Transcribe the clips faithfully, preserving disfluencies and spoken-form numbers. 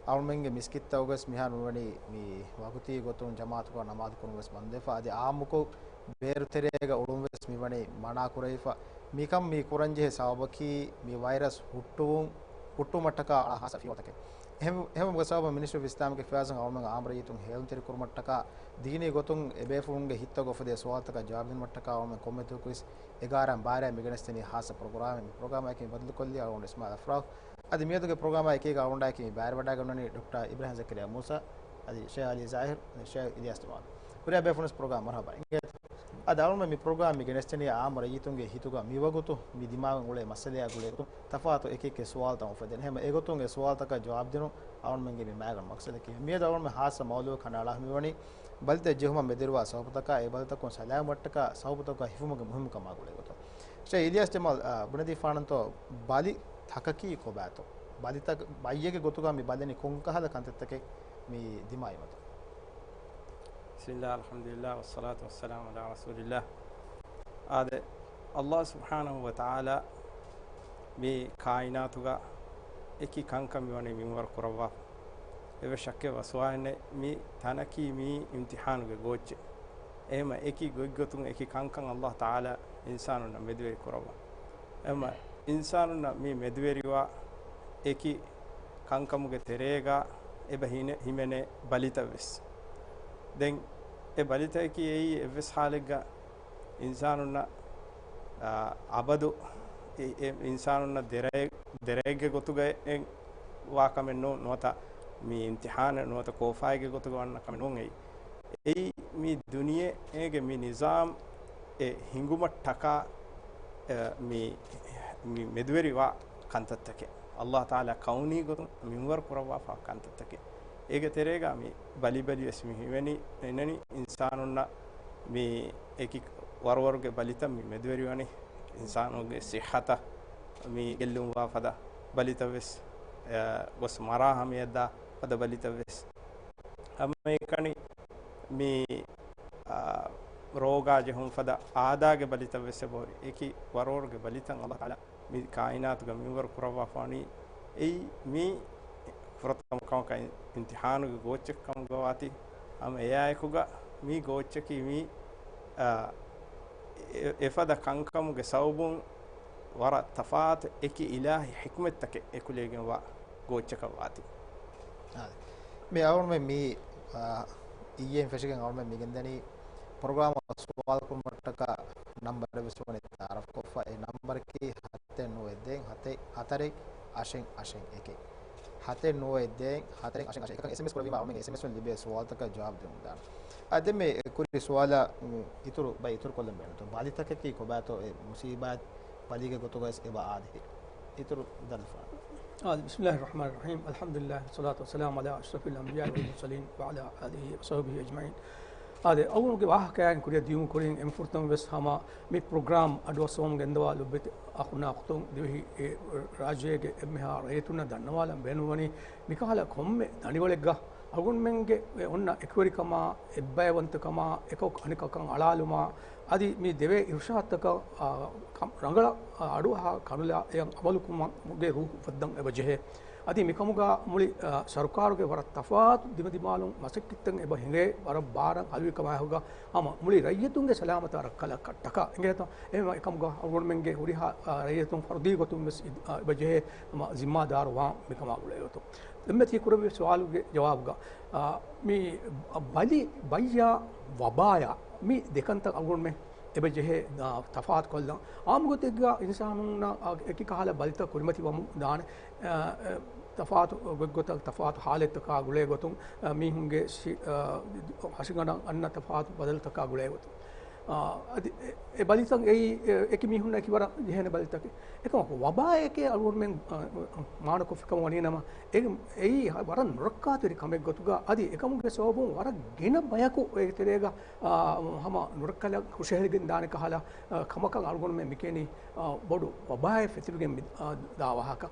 އަޅުމެންގެ މިސްކިތްތައް ވެސް މިހާރު މިވަނީ މި ވަގުތީ ގޮތުން ޖަމާއަތުގަ ނަމާދު ކުރުން ވެސް ބަންދުވެފަ. އަދި އާއްމުކޮށް ބޭރު ތެރޭގަ އުޅުން ވެސް މިވަނީ މަނާ ކުރެވިފަ. މިކަން މި ކުރަންޖެހޭ ސަބަބަކީ މި ވައިރަސް ހުއްޓުވުން، ހުއްޓުމަށްޓަކާ އަޅާ ހާއްސަ ފިޔަވަޅުތަކެއް. އެހެން، އެހެންވުމުގެ ސަބަބުން މިނިސްޓްރީ އޮފް އިސްލާމިކް އެފެއާޒުން އަޅުމެން އާއްމު ރައްޔިތުން ހޭލުންތެރިކުރުމަށްޓަކާ ދީނީ ގޮތުން އެބޭފުޅުންގެ ހިތްތަކުގަ އުފެދޭ ސުވާލުތަކަށް ޖަވާބު ދިނުމަށްޓަކާ އަޅުމެން ކޮންމެ ދުވަހަކުވެސް އެގާރަ ބާރައިން މިގެނެސްދެނީ ހާއްސަ ޕްރޮގްރާމެއް. މި ޕްރޮގްރާމާއެކީ މި ބަދަލުކޮށްލީ އަޅުގަނޑު އިސްމާއިލް އަފްރާހް. އަދި މިއަދުގެ ޕްރޮގްރާމާ އެކީގަ އަޅުގަނޑާއެކީ މި ބައިވެރިވެވަޑައިގަންނަނީ ޑޮކްޓަރ އިބްރާހިމް ޒަކަރިޔާ މޫސާ، އަދި ޝޭޚް އަލީ ޒާހިރު، އަދި ޝޭޚް އިލްޔާސް ޖަމާލް. ހުރިހާ ބޭފުޅުންވެސް ޕްރޮގްރާމް މަރުޙަބާ އިނގޭތޯ. އަދި އަޅުގަނޑު މި ޕްރޮގްރާމް މި ގެނެސްދެނީ އާއްމު ރައްޔިތުންގެ ހިތުގަ މިވަގުތު މި ދިމާވެން އުޅޭ މައްސަލައާ ގުޅޭ ގޮތުން ތަފާތު އެކި އެކި ސުވާލުތައް އުފެދޭނެ. އެހެންވެ އެގޮތުން އެ ސުވާލުތަކަށް ޖަވާބު ދިނުން އަޅުގަނޑުމެންގެ މި މައިގަނޑު މަޤްޞަދަކީ. މިއަދު އަޅުގަނޑުމެން ހާއްސަ މައުޟޫޢަކަށް ނައްލާ މިވަނީ ބަލިތައް ޖެހުމަށް މެދުވެރިވާ ސަބަބުތަކާ، އެ ބަލިތަކުން ސަލާމަތްވުމަށްޓަކާ ސަބަބުތަކާ ހިފުމުގެ މުހިއްމުކަމާ ގުޅޭ ގޮތުން. ޝޭޚް އިލްޔާސް ޖަމާލް، އާ، ބުނެދީފާނަންތޯ ބަލި ތަކަކީ ކޮބާތޯ؟ ބަލިތަކަށް ބައްޔެއްގެ ގޮތުގަ މި ބަލަނީ ކޮންކަހަލަ ކަންތައްތަކެއް މި ދިމާވީމަތޯ؟ ބިސްމިއްލާހި، އަލްޙަމްދުލިއްލާހި، ވައްޞަލާތު ވައްސަލާމު ޢަލާ ރަސޫލިއްލާހި. އާދެ، އައްލާހު ސުބްޙާނަހު ވަތަޢާލާ މި ކާއިނާތުގަ އެކި ކަންކަން މިވަނީ މިންވަރު ކުރައްވާފަ. އެއްވެސް ޝައްކެއް ވަސްވާނެ، މި ތަނަކީ މީ އިމްތިޙާނުގެ ގޯއްޗެއް. އެހެންވެ އެކި ގޮތްގޮތުން އެކި ކަންކަން އައްލާހު ތަޢާލާ އިންސާނުންނަށް މެދުވެރި ކުރައްވާ. އެހެންވެ އިންސާނުންނަށް މި މެދުވެރިވާ އެކި ކަންކަމުގެ ތެރޭގަ އެބަ ހިނެ-، ހިމެނޭ ބަލިތައް ވެސް. ދެން އެ ބަލިތަކަކީ އެއީ އެއްވެސް ޙާލެއްގަ އިންސާނުންނަށް، އާ، އަބަދު އެ، އެ އިންސާނުންނަށް ދެރައެއް، ދެރައެއްގެ ގޮތުގައި ވާ ކަމެއް ނޫން، ނުވަތަ މި އިމްތިޙާނެއް ނުވަތަ ކޯފާއެއްގެ ގޮތުގަ ވަންނަ ކަމެއް ނޫން އެއީ. އެއީ މި ދުނިޔޭގެ މި ނިޒާމް އެ ހިނގުމަށްޓަކާ، އެ، މި، މި މެދުވެރިވާ ކަންތައްތަކެއް. އައްލާހު ތަޢާލާ ކައުނީ ގޮތުން މިންވަރު ކުރައްވާފާ ކަންތައްތަކެއް. އޭގެ ތެރޭގަ މި ބަލި ބަލި ވެސް މި ހިމެނި، އިންނަނީ އިންސާނުންނަށް މި އެކި ވަރުވަރުގެ ބަލިތައް މި މެދުވެރިވަނީ އިންސާނުގެ ޞިއްޙަތަށް މި ގެއްލުންވާ ފަދަ ބަލިތައް ވެސް، އެ، ގޮސް މަރާ ހަމަޔަށްދާ ފަދަ ބަލިތައް ވެސް. ހަމައެކަނި މި، އާ، ރޯގާ ޖެހުން ފަދަ އާދާގެ ބަލިތައް ވެސް އެބަހުރި. އެކި ވަރުވަރުގެ ބަލިތައް އައްލާހު ތަޢާލާ މި ކާއިނާތުގަ މިންވަރު ކުރައްވާފާނީ އެއީ މި ފުރަތަމަ ކަމަކަށް އިމްތިޙާނުގެ ގޯއްޗެއް ކަމުގަ ވާތީ، ހަމަ އެއާއެކުގަ މި ގޯއްޗަކީ މި، އާ، އެ-، އެފަދަ ކަންކަމުގެ ސަބަބުން ވަރަށް ތަފާތު އެކި އިލާހީ ޙިކްމަތްތަކެއް އެކުލެވިގެންވާ ގޯއްޗަކަށް ވާތީ. އާ، މި އަޅުގަނޑުމެން މި، އާ، އިއްޔެއިން ފެށިގެން އަޅުގަނޑުމެން މިގެންދަނީ ޕްރޮގްރާމަށް ސުވާލު ކުރުމަށްޓަކާ ނަންބަރެއް ވެސް ވަނީ ތަޢާރަފް ކޮށްފަ. އެ ނަންބަރަކީ ހަތެއް ނުވަ އެއް ދޭއް ހަތެއް ހަތަރެއް އަށެއް އަށެއް އެކެއް. ހަތެއް ނުވަ އެއް ދޭއް ހަތަރެއް އަށެއް އަށެއް އެކަކަށް އެސްއެމްއެސް ކުރެވީމަ އަޅުގަނޑުމެން އެސްއެމްއެސް ވަން ލިބޭ ސުވާލުތަކަށް ޖަވާބު ދެމުން ދާނެ. އާ، ދެން މި ކުރި ސުވާލަށް، އު، އިތުރު ބައި އިތުރު ކޮށްލަން ބޭނުންތޯ؟ ބަލިތަކަކީ ކޮބާތޯ؟ އެ މުސީބާތް ބަލީގެ ގޮތުގައި ވެސް އެބަ އާދޭ. އިތުރު ދަންފާނު. އާދެ، بسم الله الرحمن الرحيم. الحمد لله والصلاة والسلام على أشرف الأنبياء والمرسلين وعلى آله وصحبه أجمعين. އާދެ، އަޅުގަނޑުގެ ވާހަކައިން ކުރިއަށް ދިޔުމުން ކުރިން އެންމެ ފުރަތަމަ ވެސް ހަމަ މި ޕްރޮގްރާމް އަޑުއައްސަވަމުން ގެންދަވާ ލޮބުވެތި އަޚުންނާ އުޚްތުން ދިވެހި އެ ރާއްޖޭގެ އެންމެހާ ރައްޔިތުންނަށް ދަންނަވާލަން ބޭނުންވަނީ މިކަހަލަ ކޮންމެ ދަނޑިވަޅެއްގަ އަޅުގަނޑުމެންގެ އެ އޮންނަ އެކުވެރިކަމާ، އެއްބައިވަންތަކަމާ، އެކަކު އަނެކަކަށް އަޅާލުމާ، އަދި މި ދެވޭ އިރުޝާދުތަކަށް، އާ، ކަމް-، ރަނގަޅަށް، އާ، އަޑުއަހާ ކަނުލާ އެޔަށް އަމަލުކުރުމުގެ ރޫހު ފައްދަން އެބަ ޖެހޭ. އަދި މިކަމުގަ މުޅި، އާ، ސަރުކާރުގެ ވަރަށް ތަފާތު ދިމަދިމާލުން މަސައްކަތްތައް އެބަ ހިނގޭ، ވަރަށް ބާރަށް ހަލުވި ކަމާއެކުގަ ހަމަ މުޅި ރައްޔިތުންގެ ސަލާމަތާ ރައްކަލަކަށްޓަކާ އެނގޭތޯ. އެހެންވެ އެކަމުގަ އަޅުގަނޑުމެންގެ ހުރިހާ، އާ، ރައްޔިތުން ފަރުދީ ގޮތުން ވެސް އި-، އާ، އެބަ ޖެހޭ ހަމަ ޒިންމާދާރު ވާން މިކަމާ ގުޅޭގޮތުން. އެންމެ ތި ކުރެއްވި ސުވާލުގެ ޖަވާބުގަ، އާ، މި ބަލި ބައްޔާ ވަބާޔާ މި ދެކަންތައް އަޅުގަނޑުމެން އެބަ ޖެހޭ، އާ، ތަފާތު ކޮށްލަން. އާއްމު ގޮތެއްގަ އިންސާނުންނަށް، އާ، އެކި ކަހަލަ ބަލިތައް ކުރިމަތި ވަމުން ދާނެ، އާ، ތަފާތު ގޮތްގޮތަށް ތަފާތު ހާލަތްތަކާ ގުޅޭ ގޮތުން، އާ، މީހުންގެ ސި-، އާ، ހަށިގަނޑަށް އަންނަ ތަފާތު ބަދަލުތަކާ ގުޅޭ ގޮތުން. އާ، އަދި އެ، އެ ބަލިތައް އެއީ، އެ، އެކި މީހުންނަށް އެކި ވަރަށް ޖެހޭނެ ބަލިތަކެއް. އެކަމަކު ވަބާއެކޭ އަޅުގަނޑުމެން، އާ، މާނަކޮށްފިކަމަށް ވަނީ ނަމަ، އެ، އެއީ ވަރަށް ނުރައްކާތެރި ކަމެއް ގޮތުގަ، އަދި އެކަމުގެ ސަބަބުން ވަރަށް ގިނަ ބަޔަކު އޭގެ ތެރޭގަ، އާ، ހަމަ ނުރައްކަލަށް ހުށަހެޅިގެން ދާނެ ކަހަލަ، އާ، ކަމަކަށް އަޅުގަނޑުމެން މިކިޔަނީ، އާ، ބޮޑު ވަބާއެއް ފެތިވިގެން މި-، އާ، ދާ ވާހަކަ.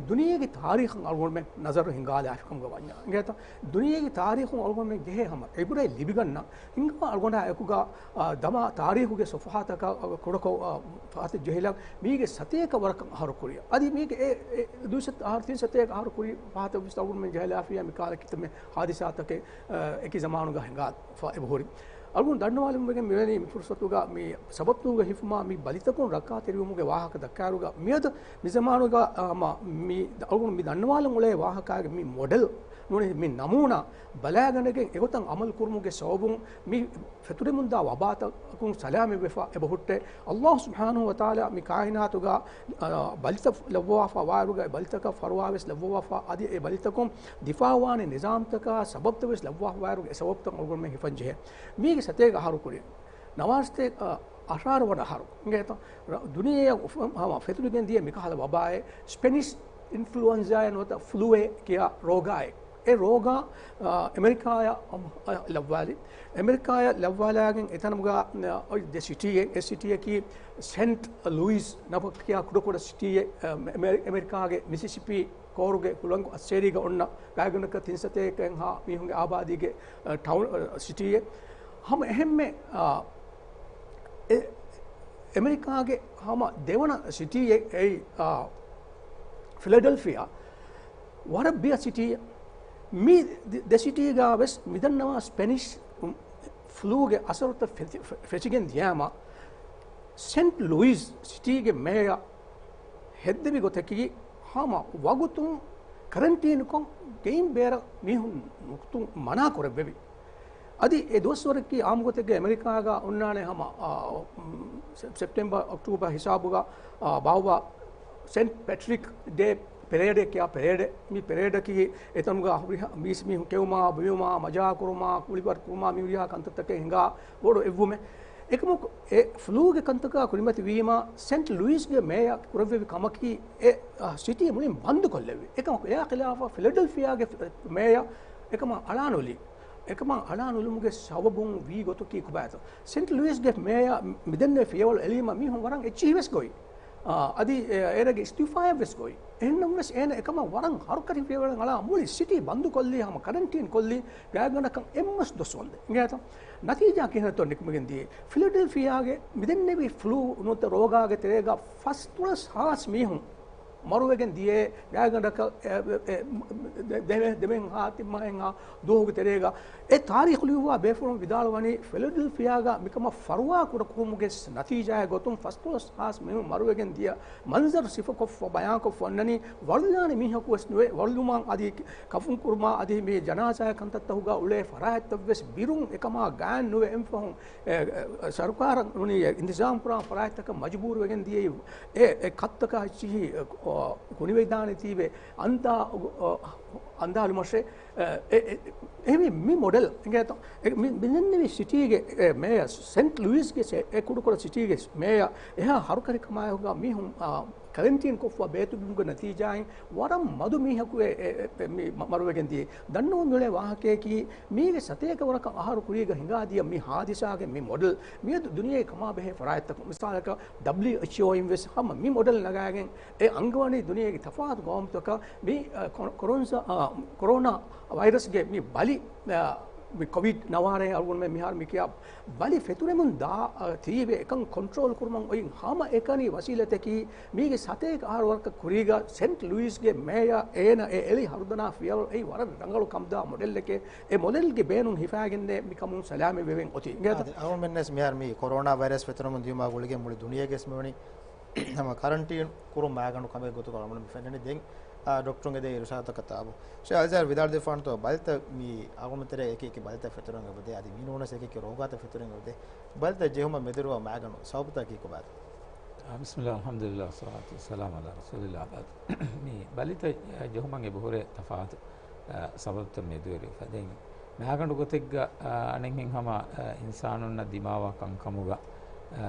ދުނިޔޭގެ ތާރީޚަށް އަޅުގަނޑުމެން ނަޒަރު ހިންގާލާފިކަމުގަ ވަންޏާ އިނގޭތަ؟ ދުނިޔޭގެ ތާރީޚުން އަޅުގަނޑުމެން ޖެހޭ ހަމަ އިބުރަތް ލިބިގަންނަ ހިނގާ އަޅުގަނޑާ އެކުގަ، އާ، ދަމާ ތާރީޚުގެ ސޮފުހާތަކަށް ކުޑަކޮށް، އާ، ފަހަތަށް ޖެހިލަން މީގެ ސަތޭކަ ވަރަކަށް އަހަރު ކުރި. އަދި މީގެ އެ، އެ ދުއިސައްތަ އަހަރު، ތިން ސަތޭކަ އަހަރު ކުރި ފަހަތަށް ވެސް އަޅުގަނޑުމެން ޖެހިލާފިޔާ މި ކާލަ ކިތަންމެ ހާދިސާތަކެއް، އާ، އެކި ޒަމާނުގަ ހިނގާ ފަ އެބަހުރި. އަޅުގަނޑު ދަންނަވާލުމުގެ މިވެނި މި ފުރުސަތުގަ މި ސަބަބުތަކުގަ ހިފުމާ މި ބަލިތަކުން ރައްކާތެރިވުމުގެ ވާހަކަ ދައްކާއިރުގަ މިއަދު މި ޒަމާނުގަ، އާ، މަ، މި އަޅުގަނޑު މި ދަންނަވާލަން އުޅޭ ވާހަކާގެ މި މޮޑެލް ނޫނީ މި ނަމޫނާ ބަލާގަނެގެން އެގޮތަށް އަމަލު ކުރުމުގެ ސަބަބުން މި ފެތުރެމުންދާ ވަބާތަކުން ސަލާމަތްވެފަ އެބަހުއްޓޭ. ﷲ ސުބްޙާނަހޫ ވަތަޢާލާ މި ކާއިނާތުގަ، އާ، ބަލިތައް ލައްވަވާފަ ވާއިރުގަ އެ ބަލިތަކަށް ފަރުވާވެސް ލައްވަވާފަ އަދި އެ ބަލިތަކުން ދިފާޢުވާނެ ނިޒާމްތަކާ ސަބަބްތައް ވެސް ލައްވާފަ ވާއިރުގަ އެ ސަބަބްތައް އަޅުގަނޑުމެން ހިފަން ޖެހޭ. މީގެ ސަތޭކަ އަހަރު ކުރި. ނަވާރަސަތޭކަ އަށާރަ ވަނަ އަހަރު އިނގޭތަ؟ ރ-، ދުނިޔެއަށް އުފަ-، ހަމަ ފެތުރިގެން ދިޔަ މިކަހަލަ ވަބާއެއް ސްޕެނިޝް އިންފްލުއެންޒާއެއް ނުވަތަ ފްލޫއެއް ކިޔާ ރޯގާއެއް. އެ ރޯގާ، އާ، އެމެރިކާއަށް، އަ، ލައްވާލި. އެމެރިކާއަށް ލައްވާލާގެން އެތަނުގަ، އަ، އޮތް ދެ ސިޓީއެއް، އެއް ސިޓީއަކީ ސެންޓް ލުއިސް ނަމަކަށް ކިޔާ ކުޑަކުޑަ ސިޓީއެއް، އަ، އެމެ-، އެމެރިކާގެ މިސިސިޕީ ކޯރުގެ ހުޅަނގު އައްސޭރީގަ އޮންނަ ގާތްގަނޑަކަށް ތިން ސަތޭކައެއްހާ މީހުންގެ އާބާދީގެ، އަ، ޓައުން، އަ، ސިޓީއެއް. ހަމަ އެހެންމެ، އާ، އެ-، އެމެރިކާގެ ހަމަ ދެވަނަ ސިޓީއެއް އެއީ، އާ، ފިލަޑެލްފިއާ. ވަރަށް ބިޔަ ސިޓީއެއް. މި ދެ-، ދެ ސިޓީގަ ވެސް މިދަންނަވާ ސްޕެނިޝް ފްލޫގެ އަސަރުތައް ފެ-، ފެ-، ފެށިގެން ދިޔާމަ، ސެންޓް ލުއިސް ސިޓީގެ މޭޔަ ހެއްދެވި ގޮތަކީ ހަމަ ވަގުތުން ކަރަންޓީންކޮށް ގެއިން ބޭރަށް މީހުން ނުކުތުން މަނާ ކުރެއްވެވި. އަދި އެ ދުވަސްވަރަކީ އާއްމުގޮތެއްގަ އެމެރިކާގަ އޮންނާނެ ހަމަ، އާ، ސެ-، ސެޕްޓެމްބަރ، އޮކްޓޫބަރ ހިސާބުގަ، އާ، ބާއްވާ ސެންޓް ޕެޓްރިކް ޑޭ ޕެރޭޑެއް ކިޔާ ޕެރޭޑެއް. މި ޕެރޭޑަކީ އެތަނުގަ ހުރިހާ މީސް މީހުން ކެއުމާ، ބުއިމާ، މަޖާ ކުރުމާ، ކުޅިވަރު ކުރުމާ، މި ހުރިހާ ކަންތައްތަކެއް ހިނގާ ބޮޑު އެއްވުމެއް. އެކަމަކު އެ ފްލޫގެ ކަންތަކާ ކުރިމަތި ވީމާ، ސެންޓް ލުއިސްގެ މޭޔަ ކުރެއްވެވި ކަމަކީ އެ، އަ، ސިޓީ މުޅިން ބަންދު ކޮށްލެއްވި. އެކަމަކު އެއާ ޚިލާފަށް ފިލަޑެލްފިއާގެ ފި-، މޭޔަ އެކަމަށް އަޅާނުލި. އެކަމަށް އަޅާނުލުމުގެ ސަބަބުން ވީ ގޮތަކީ ކޮބާތޯ؟ ސެންޓް ލުއިސްގެ މޭޔަ މިދެންނެވި ފިޔަވަޅު އެލީމަ މީހުން ވަރަށް އެއްޗިހިވެސް ގޮތް. އާ، އަދި އެ-، އޭރަގެ އިސްތިއުފާއަށްވެސް ގޮތް. އެހެންނަމަވެސް އޭނަ އެކަމަށް ވަރަށް ހަރުކަށި ފިޔަވަޅެއް އަޅާ މުޅި ސިޓީ ބަންދު ކޮށްލީ، ހަމަ ކަރަންޓީން ކޮށްލީ ގާތްގަނޑަކަށް އެއްމަސް ދުވަސް ވަންދެން. އިނގޭތަ؟ ނަތީޖާ ކިހިނެއްތޯ ނިކުމެގެން ދިޔައީ؟ ފިލަޑެލްފިއާގެ މިދެންނެވި ފްލޫ ނުވަތަ ރޯގާގެ ތެރޭގަ ފަސްދޮޅަސް ހާސް މީހުން މަރުވެގެން ދިޔައޭ ގާތްގަނޑަކަށް، އެ، އެ، އެ، ދެ-، ދެ-، ދެމެންހާ ތިންމަހެންހާ ދުވަހުގެ ތެރޭގަ. އެ ތާރީޚު ލިޔުއްވާ ބޭފުޅުން ވިދާޅުވަނީ، ފިލަޑެލްފިއާގަ މިކަމަށް ފަރުވާ ކުޑަކުރުމުގެ ނަތީޖާއެއް ގޮތުން ފަސްދޮޅަސް ހާސް މީހުން މަރުވެގެން ދިޔަ މަންޒަރު ސިފަކޮށްފަ ބަޔާންކޮށްފަ އޮންނަނީ، ވަޅުލާނެ މީހަކު ވެސް ނުވެ، ވަޅުލުމަށް އަދި ކަފުން ކުރުމާ އަދި މި ޖަނާޒާ ކަންތައްތަކުގަ އުޅޭ ފަރާތްތައް ވެސް ބިރުން އެކަމާ ގާތް ނުވެ އެންފަހުން އެ، އެ، ސަރުކާރަށް ނޫނީ އިންތިޒާމް ކުރާ ފަރާތްތަކަށް މަޖުބޫރު ވެގެން ދިޔައީ، އެ، އެ ކަށްތަކާ އެއްޗިހި، އެ، ކުނިވެދާނެތީވެ އަންދާ، އަ، އަންދާލުމަށެ، އެ، އެ، އެ، އެހެންވީ މި މޮޑެލް އިނގޭތޯ؟ އެ، މި، މިދެންނެވި ސިޓީގެ، އެ، މޭޔަ، ސެންޓް ލުއިސްގެ ސެ-، އެ ކުޑަކުޑަ ސިޓީގެ މޭޔަ އެހާ ހަރުކަށިކަމާއެކުގަ މީހުން، އާ، ކަރަންޓީން ކޮށްފަ ބޭތުވުމުގެ ނަތީޖާއިން ވަރަށް މަދު މީހަކު އެ، އެ، އެ، މި މަ-، މަރުވެގެން ދިޔައީ. ދަންނަވަން މިއުޅޭ ވާހަކަޔަކީ، މީގެ ސަތޭކަ ވަރަކަށް އަހަރު ކުރީގަ ހިނގާދިޔަ މި ހާދިސާގެ މި މޮޑެލް މިއަދު ދުނިޔޭގެ ކަމާބެހޭ ފަރާތްތަކުން. މިސާލަކަށް، ޑަބްލިއު އެޗް އޯ އިން ވެސް ހަމަ މި މޮޑެލް ނަގާގެން އެ އަންގަވަނީ ދުނިޔޭގެ ތަފާތު ގައުމުތަކަށް މި، އަ، ކޮ-، ކޮރޮންސަ-، އަ، ކޮރޯނާ ވައިރަސްގެ މި ބަލި، އަ، މި ކޮވިޑް ނަވާރަ އަޅުގަނޑުމެން މިހާރު މި ކިޔާ ބަލި ފެތުރެމުން ދާ، އަ، ތީވެ އެކަން ކޮންޓްރޯލް ކުރުމަށް އޮތް ހަމަ އެކަނި ވަސީލަތަކީ މީގެ ސަތޭކަ އަހަރު ވަރަކަށް ކުރީގަ ސެންޓް ލުއިސްގެ މޭޔަ އޭނަ އެ އެޅި ހަރުދަނާ ފިޔަވަޅު އެއީ ވަރަށް ރަނގަޅު ކަމުދާ މޮޑެލްއެކޭ. އެ މޮޑެލްގެ ބޭނުން ހިފާގެންނޭ މިކަމުން ސަލާމަތް ވެވެން އޮތީ. އިނގޭތަ؟ އާދެ، އަޅުގަނޑުމެންނަސް މިހާރު މި ކޮރޯނާ ވައިރަސް ފެތުރެމުން ދިޔުމާ ގުޅިގެން މުޅި ދުނިޔޭގެ ވެސް މިވަނީ ހަމަ ކަރަންޓީން ކުރުން މާގަނޑު ކަމެއް ގޮތުގަ އަޅުގަނޑު މި ފެންނަނީ. ދެން، އާ، ޑޮކްޓަރުން އެދޭ އިރުޝާދުތަކަށް ތާބު. ޝޭޚް އަލްއަޒްހަރު ވިދާޅުވެފާނެތޯ، ބަލިތައް މި އަޅުގަނޑު ތެރޭ އެކި އެކި ބަލިތައް ފެތުރެން އެބަދޭ، އަދި މި ނޫނަސް އެކި އެކި ރޯގާތައް ފެތުރެން އެބަދޭ. ބަލިތައް ޖެހުމަށް މެދުވެރިވާ މާގަނޑު ސަބަބުތަކީ ކޮބާތޯ؟ އާ، ބިސްމިއްލާ، އަލްޙަމްދުލިއްލާ، ވައްޞަލާތު ވައްސަލާމު ޢަލާ ރަސޫލިއްލާ، އަމާ ބަޢްދު. މި ބަލިތައް ޖެހުމަށް އެބަހުރޭ ތަފާތު، އާ، ސަބަބުތައް މެދުވެރިވެފަ. ދެން މާގަނޑު ގޮތެއްގަ، އާ، އަނެއްހެން ހަމަ، އާ، އިންސާނުންނަށް ދިމާވާ ކަންކަމުގަ، އާ،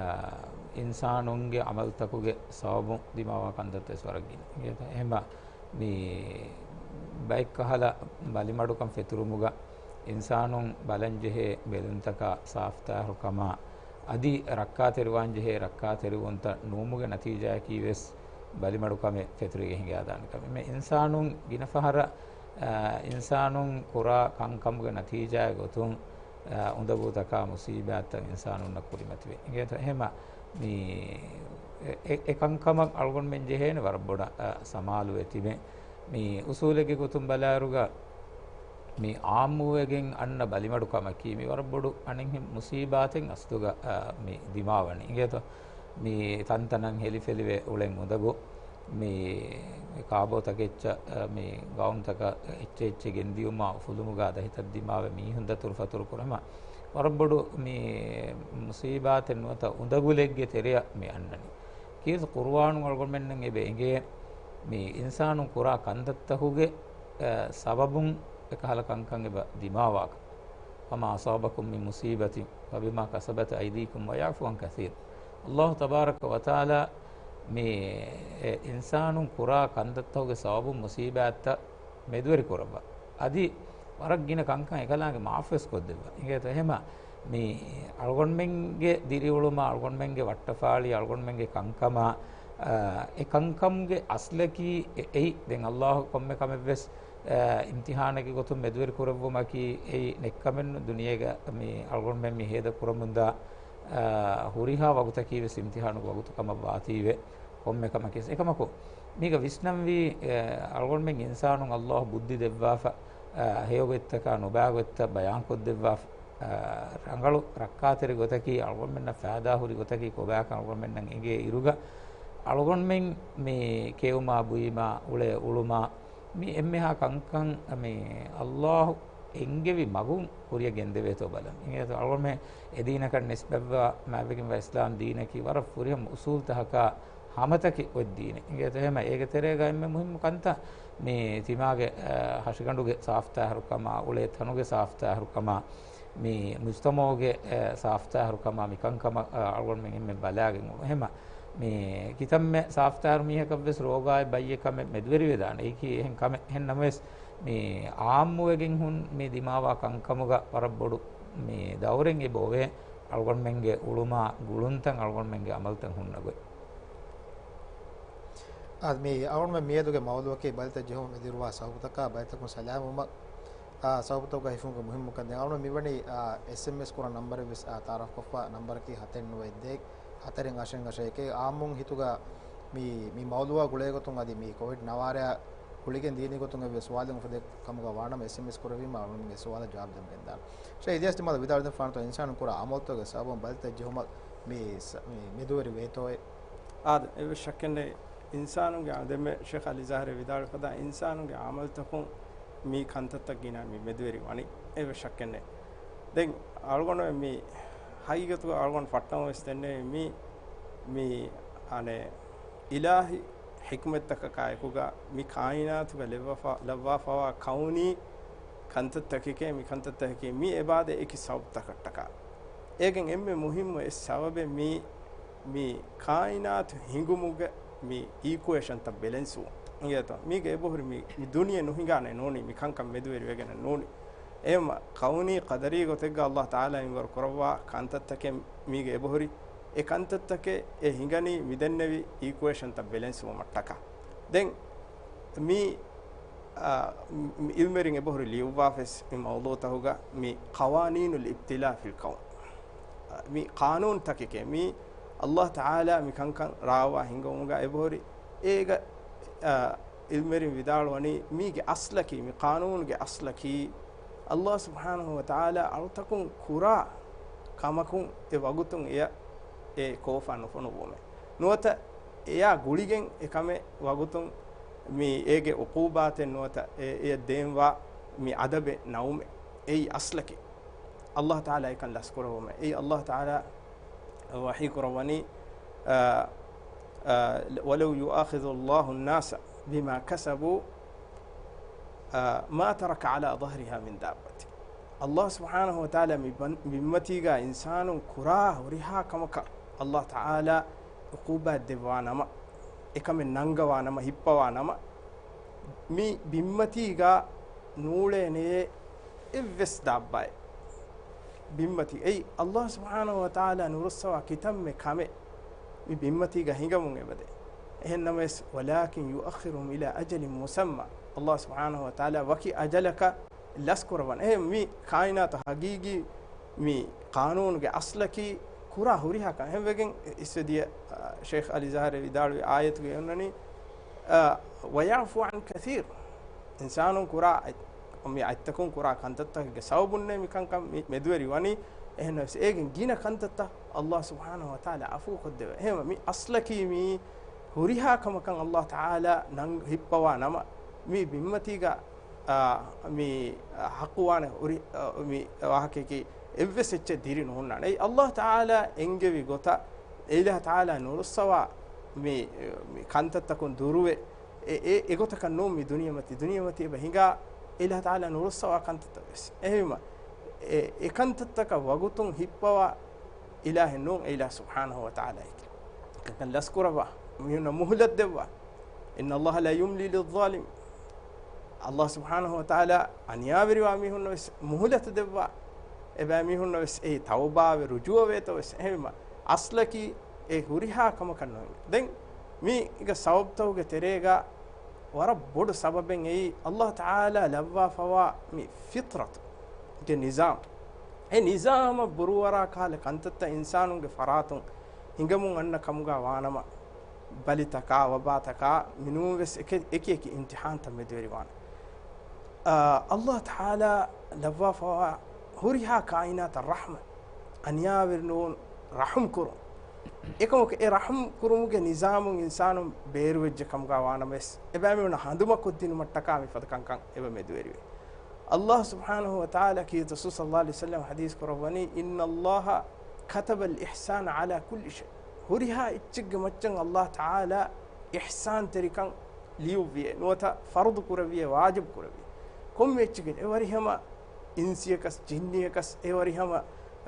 އިންސާނުންގެ ޢަމަލުތަކުގެ ސަބަބުން ދިމާވާ ކަންތައްތައް ވެސް ވަރަށް ގިނަ. އެހެންވީމަ މި ބައެއްކަހަލަ ބަލިމަޑުކަން ފެތުރުމުގަ އިންސާނުން ބަލަންޖެހޭ ބެލުންތަކާ ސާފުތާހިރުކަމާ އަދި ރައްކާތެރިވާންޖެހޭ ރައްކާތެރިވުންތައް ނުވުމުގެ ނަތީޖާއަކީ ވެސް ބަލިމަޑުކަމެއް ފެތުރިގެން ހިނގާދާނެ ކަމެއް. މި އިންސާނުން ގިނަ ފަހަރަށް، އާ، އިންސާނުން ކުރާ ކަންކަމުގެ ނަތީޖާއެއް ގޮތުން، އާ، އުނދަގޫތަކާ މުސީބާތްތައް އިންސާނުންނަށް ކުރިމަތިވޭ. އިނގޭތޯ؟ އެހެމަ މި އެ، އެ، އެ ކަންކަމަށް އަޅުގަނޑުމެން ޖެހޭނެ ވަރަށް ބޮޑަށް، އާ، ސަމާލުވެ ތިބެން. މި އުސޫލެއްގެ ގޮތުން ބަލާއިރުގަ މި އާއްމުވެގެން އަންނަ ބަލިމަޑުކަމަކީ މި ވަރަށް ބޮޑު އަނެއްހެން މުސީބާތެއް އަސްލުގަ، އާ، މި ދިމާވަނީ. އިނގޭތޯ؟ މި ތަންތަނަށް ހެލިފެލިވެ އުޅެން އުނދަގޫ، މި ކާބޯތަކެއްޗަށް، އާ، މި ގައުންތަކަށް އެއްޗެއް އެއްޗެއް ގެންދިޔުމާ އުފުލުމުގަ ދަހިތައް ދިމާވެ މީހުން ދަތުރުފަތުރު ކުރުމަށް ވަރަށް ބޮޑު މި މުސީބާތެއް ނުވަތަ އުނދަގުލެއްގެ ތެރެއަށް މި އަންނަނީ. ކީސް ޤުރުއާނުން އަޅުގަނޑުމެންނަށް އެބަ އެނގޭ މި އިންސާނުން ކުރާ ކަންތައްތަކުގެ، އަ، ސަބަބުން އެކަހަލަ ކަންކަން އެބަ ދިމާވާކަން. وما أصابكم من مصيبة فبما كسبت أيديكم ويعفو عن كثير. ﷲ ތަބާރަކަ ވަތަޢާލާ މި އެ އިންސާނުން ކުރާ ކަންތައްތަކުގެ ސަބަބުން މުސީބާތްތައް މެދުވެރި ކުރައްވާ. އަދި ވަރަށް ގިނަ ކަންކަން އެކަލާނގެ މާފުވެސް ކޮށްދެއްވާ. އިނގޭތޯ؟ އެހެމަ މި އަޅުގަނޑުމެންގެ ދިރިއުޅުމާ، އަޅުގަނޑުމެންގެ ވައްޓަފާޅި، އަޅުގަނޑުމެންގެ ކަންކަމާ، އާ، އެ ކަންކަމުގެ އަސްލަކީ އެ-، އެއީ. ދެން ﷲ ކޮންމެ ކަމެއްވެސް، އާ، އިމްތިޙާނެއްގެ ގޮތުން މެދުވެރި ކުރެއްވުމަކީ އެއީ ނެއްކަމެއްނު. ދުނިޔޭގަ މި އަޅުގަނޑުމެން މި ހޭދަ ކުރަމުންދާ، އާ، ހުރިހާ ވަގުތަކީވެސް އިމްތިޙާނުގެ ވަގުތު ކަމަށް ވާތީވެ. ކޮންމެ ކަމަކީ އެކަމަކު، މީގަ ވިސްނަންވީ، އެ، އަޅުގަނޑުމެން އިންސާނުން ﷲ ބުއްދި ދެއްވާފަ، އެ، ހެޔޮގޮތްތަކާ ނުބާގޮތްތައް ބަޔާންކޮށްދެއްވާފަ، އެ، ރަނގަޅު ރައްކާތެރި ގޮތަކީ، އަޅުގަނޑުމެންނަށް ފައިދާ ހުރި ގޮތަކީ ކޮބާކަން އަޅުގަނޑުމެންނަށް އެނގޭ އިރުގަ، އަޅުގަނޑުމެން މި ކެއުމާ، ބުއިމާ، އުޅޭ އުޅުމާ، މި އެންމެހާ ކަންކަން މި ﷲ އެންގެވި މަގުން ކުރިއަށް ގެންދެވޭތޯ ބަލަން. އިނގޭތޯ؟ އަޅުގަނޑުމެން އެދީނަކަށް ނިސްބަތްވާ މާތްވެގެންވާ އިސްލާމް ދީނަކީ ވަރަށް ފުރިހަމަ އުސޫލްތަކަކާ ހަމަތަކެއް އޮތް ދީނެއް. އިނގޭތޯ؟ އެހެމަ އޭގެ ތެރޭގަ އެންމެ މުހިއްމު ކަންތައް މި ތިމާގެ، އަ، ހަށިގަނޑުގެ ސާފުތާހިރުކަމާ، އުޅޭ ތަނުގެ ސާފުތާހިރުކަމާ، މި މުޖްތަމަޢުގެ، އެ، ސާފުތާހިރުކަމާ މިކަންކަމަށް، އަ، އަޅުގަނޑުމެން އެންމެ ބަލާގެން އުޅުނު. އެހެމަ މި ކިތަންމެ ސާފުތާހިރު މީހަކަށްވެސް ރޯގާއެއް ބައްޔެއް ކަމެއް މެދުވެރިވެދާނެ. އެއީކީ އެހެން ކަމެއް. އެހެން ނަމަވެސް، މި އާއްމުވެގެން ހުން މި ދިމާވާ ކަންކަމުގަ ވަރަށް ބޮޑު މި ދައުރެއް އެބަ އޮވޭ އަޅުގަނޑުމެންގެ އުޅުމާ ގުޅުންތައް، އަޅުގަނޑުމެންގެ ޢަމަލުތައް ހުންނަ ގޮތް. އާ، މި އަޅުގަނޑުމެން މިއަދުގެ މައުޟޫޢަކީ ބަލިތައް ޖެހުމަށް މެދުވެރިވާ ސަބަބުތަކާ ބަލިތަކުން ސަލާމަތްވުމަށް، އާ، ސަބަބުތަކުގަ ހިފުމުގެ މުހިއްމުކަން. ދެން އަޅުގަނޑު މިވަނީ، އާ، އެސްއެމްއެސް ކުރާ ނަންބަރެއްވެސް، އާ، ތަޢާރަފްކޮށްފަ ނަންބަރަކީ ހަތެއް ނުވަ އެއް ދޭއް ހަތަރެއް އަށެއް އަށެއް އެކެއް. އާއްމުން ހިތުގަ މި، މި މައުޟޫޢާ ގުޅޭގޮތުން އަދި މި ކޮވިޑް ނަވާރަ ގުޅިގެން ދިޔަނީ ގޮތުން އެއްވެސް ސުވާލެއް އުފެދޭ ކަމުގަ ވާނަމަ، އެސްއެމްއެސް ކުރެއްވީމަ އަޅުގަނޑުމެންގެ ސުވާލަށް ޖަވާބު ދެމުގެންދާނެ. ޝޭޚް އިލްޔާސް ތިމާލަށް ވިދާޅުވެދެން ފާނަތޯ، އިންސާނުން ކުރާ ޢަމަލުތަކުގެ ސަބަބުން ބަލިތައް ޖެހުމަށް މި ސަ-، މި މެދުވެރި ވޭތޯއޭ؟ އާދެ، އެއްވެސް ޝައްކެއް ނެތް. އިންސާނުންގެ އާ-، ދެންމެ ޝޭޚް އަލީ ޒާހިރީ ވިދާޅުވި ފަދަ އިންސާނުންގެ ޢަމަލުތަކުން މި ކަންތައްތައް ގިނަ މި މެދުވެރި ވަނީ. އެއްވެސް ޝައްކެއް ނެތް. ދެން އަޅުގަނޑު މި ހަގީގަތުގަ އަޅުގަނޑު ފައްޓަމަވެސް ދެންނެވި މި، މި އަނެއް އިލާހީ ޙިކްމަތްތަކަކާއެކުގަ މި ކާއިނާތުގަ ލެއްވަފަ-، ލައްވާފަވާ ކައުނީ ކަންތައްތަކެކޭ، މި ކަންތައްތަކަކީ މި އެބާދެ އެކި ސަބަބުތަކަށްޓަކާ. އޭގެން އެންމެ މުހިއްމު އެއް ސަބަބެއް މި، މި ކާއިނާތު ހިނގުމުގެ މި އީކުއޭޝަންތައް ބެލެންސްވުން. އިނގޭތޯ؟ މީގެ އެބަހުރި މި، މި ދުނިޔެ ނުހިނގާނެ ނޫނީ، މި ކަންކަން މެދުވެރިވެގެނެއް ނޫނީ. އެހެން ކައުނީ ޤަދަރީ ގޮތެއްގަ ﷲ ތަޢާލާ އިންވަރު ކުރައްވާ ކަންތައްތަކެއް މީގެ އެބަހުރި. އެ ކަންތައްތަކެއް އެ ހިނގަނީ މި ދެންނެވި އީކުއޭޝަންތައް ބެލެންސްވުމަށްޓަކާ. ދެން މި، އާ، މި ޢިލްމުވެރިން އެބަހުރި ލިޔުއްވާފަވެސް މި މައުޟޫޢުތަކުގަ މި ޤަވާނީނުލް އިބްތިލާ ފިލް ކައުން. މި ޤާނޫނުތަކެކޭ، މި ﷲ ތަޢާލާ މި ކަންކަން ރާވާ ހިންގުމުގަ އެބަހުރި އޭގަ، އާ، ޢިލްމުވެރިން ވިދާޅުވަނީ، މީގެ އަސްލަކީ، މި ޤާނޫނުގެ އަސްލަކީ، ﷲ ސުބްޙާނަހޫ ވަތަޢާލާ އަޅުތަކުން ކުރާ ކަމަކުން އެ ވަގުތުން އެޔަށް އެ ކޯފާ ނުފޮނުއްވުމެއް ނުވަތަ، އެޔާ ގުޅިގެން އެ ކަމެއް ވަގުތުން މި އޭގެ ޢުޤޫބާތެއް ނުވަތަ، އެ، އެޔަށް ދޭންވާ މި އަދަބެއް ނައުމެއް. އެއީ އަސްލަކީ. ﷲ ތަޢާލާ އެކަން ލަސްކުރެއްވުމެއް. އެއީ ﷲ ތަޢާލާ ވަޙީ ކުރައްވަނީ، އާ، އާ، ولو يؤاخذ الله الناس بما كسبوا، އާ، ما ترك على ظهرها من دابة. ﷲ ސުބްޙާނަހޫ ވަތަޢާލާ މި ބަން-، ބިންމަތީގަ އިންސާނުން ކުރާ ހުރިހާ ކަމަކަށް ﷲ ތަޢާލާ ޢުޤޫބާތް ދެއްވާ ނަމަ، އެކަމެއް ނަންގަވާ ނަމަ، ހިއްޕަވާ ނަމަ، މި ބިންމަތީގަ ނޫޅޭނެ އެއްވެސް ދާއްބާއެއް. ބިންމަތީ، އެއީ ﷲ ސުބްޙާނަހޫ ވަތަޢާލާ ނުރުއްސަވާ ކިތަންމެ ކަމެއް މި ބިންމަތީގަ ހިނގަމުން އެބަދޭ. އެހެންނަމަވެސް، وَلَكِنْ يُؤَخِّرُهُمْ إِلَىٰ أَجَلٍ مُّسَمًّى، ﷲ ސުބްޙާނަހޫ ވަތަޢާލާ ވަކި އަޖަލަކަށް ލަސްކުރައްވަން. އެހެން މި ކާއިނާތު ހަގީގީ މި ޤާނޫނުގެ އަސްލަކީ ކުރާ ހުރިހާ ކަން. އެހެންވެގެން އިސްވެދިޔަ، އާ، ޝޭޚް އަލީ ޒަހްރީ ވިދާޅުވި އާޔަތުގެ އޮންނަނީ، އާ، وَيَعْفُو عَنْ كَثِيرٍ. އިންސާނުން ކުރާ އަތް-، މި އަތްތަކުން ކުރާ ކަންތައްތަކެއްގެ ސަބަބުންނޭ މި ކަންކަން މި މެދުވެރި ވަނީ. އެހެންނަމަވެސް އޭގެން ގިނަ ކަންތައްތައް ﷲ ސުބްޙާނަހޫ ވަތަޢާލާ ޢަފޫ ކޮށްދެވޭ. އެހެންވެ މި އަސްލަކީ މި ހުރިހާ ކަމަކަށް ﷲ ތަޢާލާ ނަން ހިއްޕަވާ ނަމަ، މި ބިންމަތީގަ، އާ، މި ޙައްޤުވާނެ ހުރި-، އާ، މި ވާހަކަޔަކީ އެއްވެސް އެއްޗެއް ދިރި ނުހުންނާނެ. އެއީ ﷲ ތަޢާލާ އެންގެވި ގޮތަށް އެ އިލާހު ތަޢާލާ ނުރުއްސަވާ މި، މި ކަންތައްތަކުން ދުރުވެ، އެ، އެ، އެގޮތަކަށް ނޫން މި ދުނިޔެމަތީ. ދުނިޔެމަތީ އެބަ ހިނގާ އެ އިލާހު ތަޢާލާ ނުރުއްސަވާ ކަންތައްތައް ވެސް. އެހެންވީމަ، އެ، އެ ކަންތައްތަކަށް ވަގުތުން ހިއްޕަވާ އިލާހެއް ނޫން އެ އިލާހު ސުބްޙާނަހޫ ވަތަޢާލާއަކީ. ކަންކަން ލަސްކުރައްވާ، މީހުންނަށް މުހުލަތު ދެއްވާ. إِنَّ اللَّهَ لَا يُمْلِي لِلظَّالِمِ. ﷲ ސުބްޙާނަހޫ ވަތަޢާލާ އަނިޔާވެރިވާ މީހުންނަށް ވެސް މުހުލަތު ދެއްވާ. އެބައިމީހުންނަށް ވެސް އެއީ ތައުބާވެ ރުޖޫޢަވޭތޯ ވެސް. އެހެންވީމަ، އަސްލަކީ އެ ހުރިހާ ކަމަކަށް ނުވޭ. ދެން މީގެ ސަބަބުތަކުގެ ތެރޭގަ ވަރަށް ބޮޑު ސަބަބެއް އެއީ، ﷲ ތަޢާލާ ލައްވާފަވާ މި ފިޠްރަތުގެ ނިޒާމް. އެ ނިޒާމަށް ބުރޫއަރާ ކަހަލަ ކަންތައްތައް އިންސާނުންގެ ފަރާތުން ހިނގަމުން އަންނަ ކަމުގަ ވާނަމަ، ބަލިތަކާ، ވަބާތަކާ، މިނޫން ވެސް އެކި، އެކި އެކި އިމްތިޙާންތައް މެދުވެރިވާނެ. އާ، ﷲ ތަޢާލާ ލައްވާފަވާ ހުރިހާ ކާއިނާތަށް ރަޙްމަތް، އަނިޔާވެރި ނޫން ރަޙުމް ކުރުން. އެކަމަކު އެ ރަޙުމް ކުރުމުގެ ނިޒާމުން އިންސާނުން ބޭރުވެއްޖެ ކަމުގަ ވާނަމަވެސް، އެބައިމީހުންނަށް ހަނދުމަކޮށްދިނުމަށްޓަކާ މިފަދަ ކަންކަން އެބަ މެދުވެރިވޭ. ﷲ ސުބްޙާނަހޫ ވަތަޢާލާ ކީރިތި ރަސޫލު ޞައްލަﷲު ޢަލައިހި ވަސައްލަމަ ޙަދީޘް ކުރައްވަނީ، إِنَّ اللَّهَ كَتَبَ الْإِحْسَانَ عَلَىٰ كُلِّ شَيْءٍ. ހުރިހާ އެއްޗެއްގެ މައްޗަށް ﷲ ތަޢާލާ އިޙްސާންތެރިކަން ލިޔުއްވިއޭ، ނުވަތަ ފަރުޟު ކުރެއްވިއޭ، ވާޖިބު ކުރެއްވިއޭ. ކޮންމެ އެއްޗެއްގެ އެވަރިހަމަ އިންސިއަކަސް، ޖިންނިއަކަސް، އެވަރިހަމަ،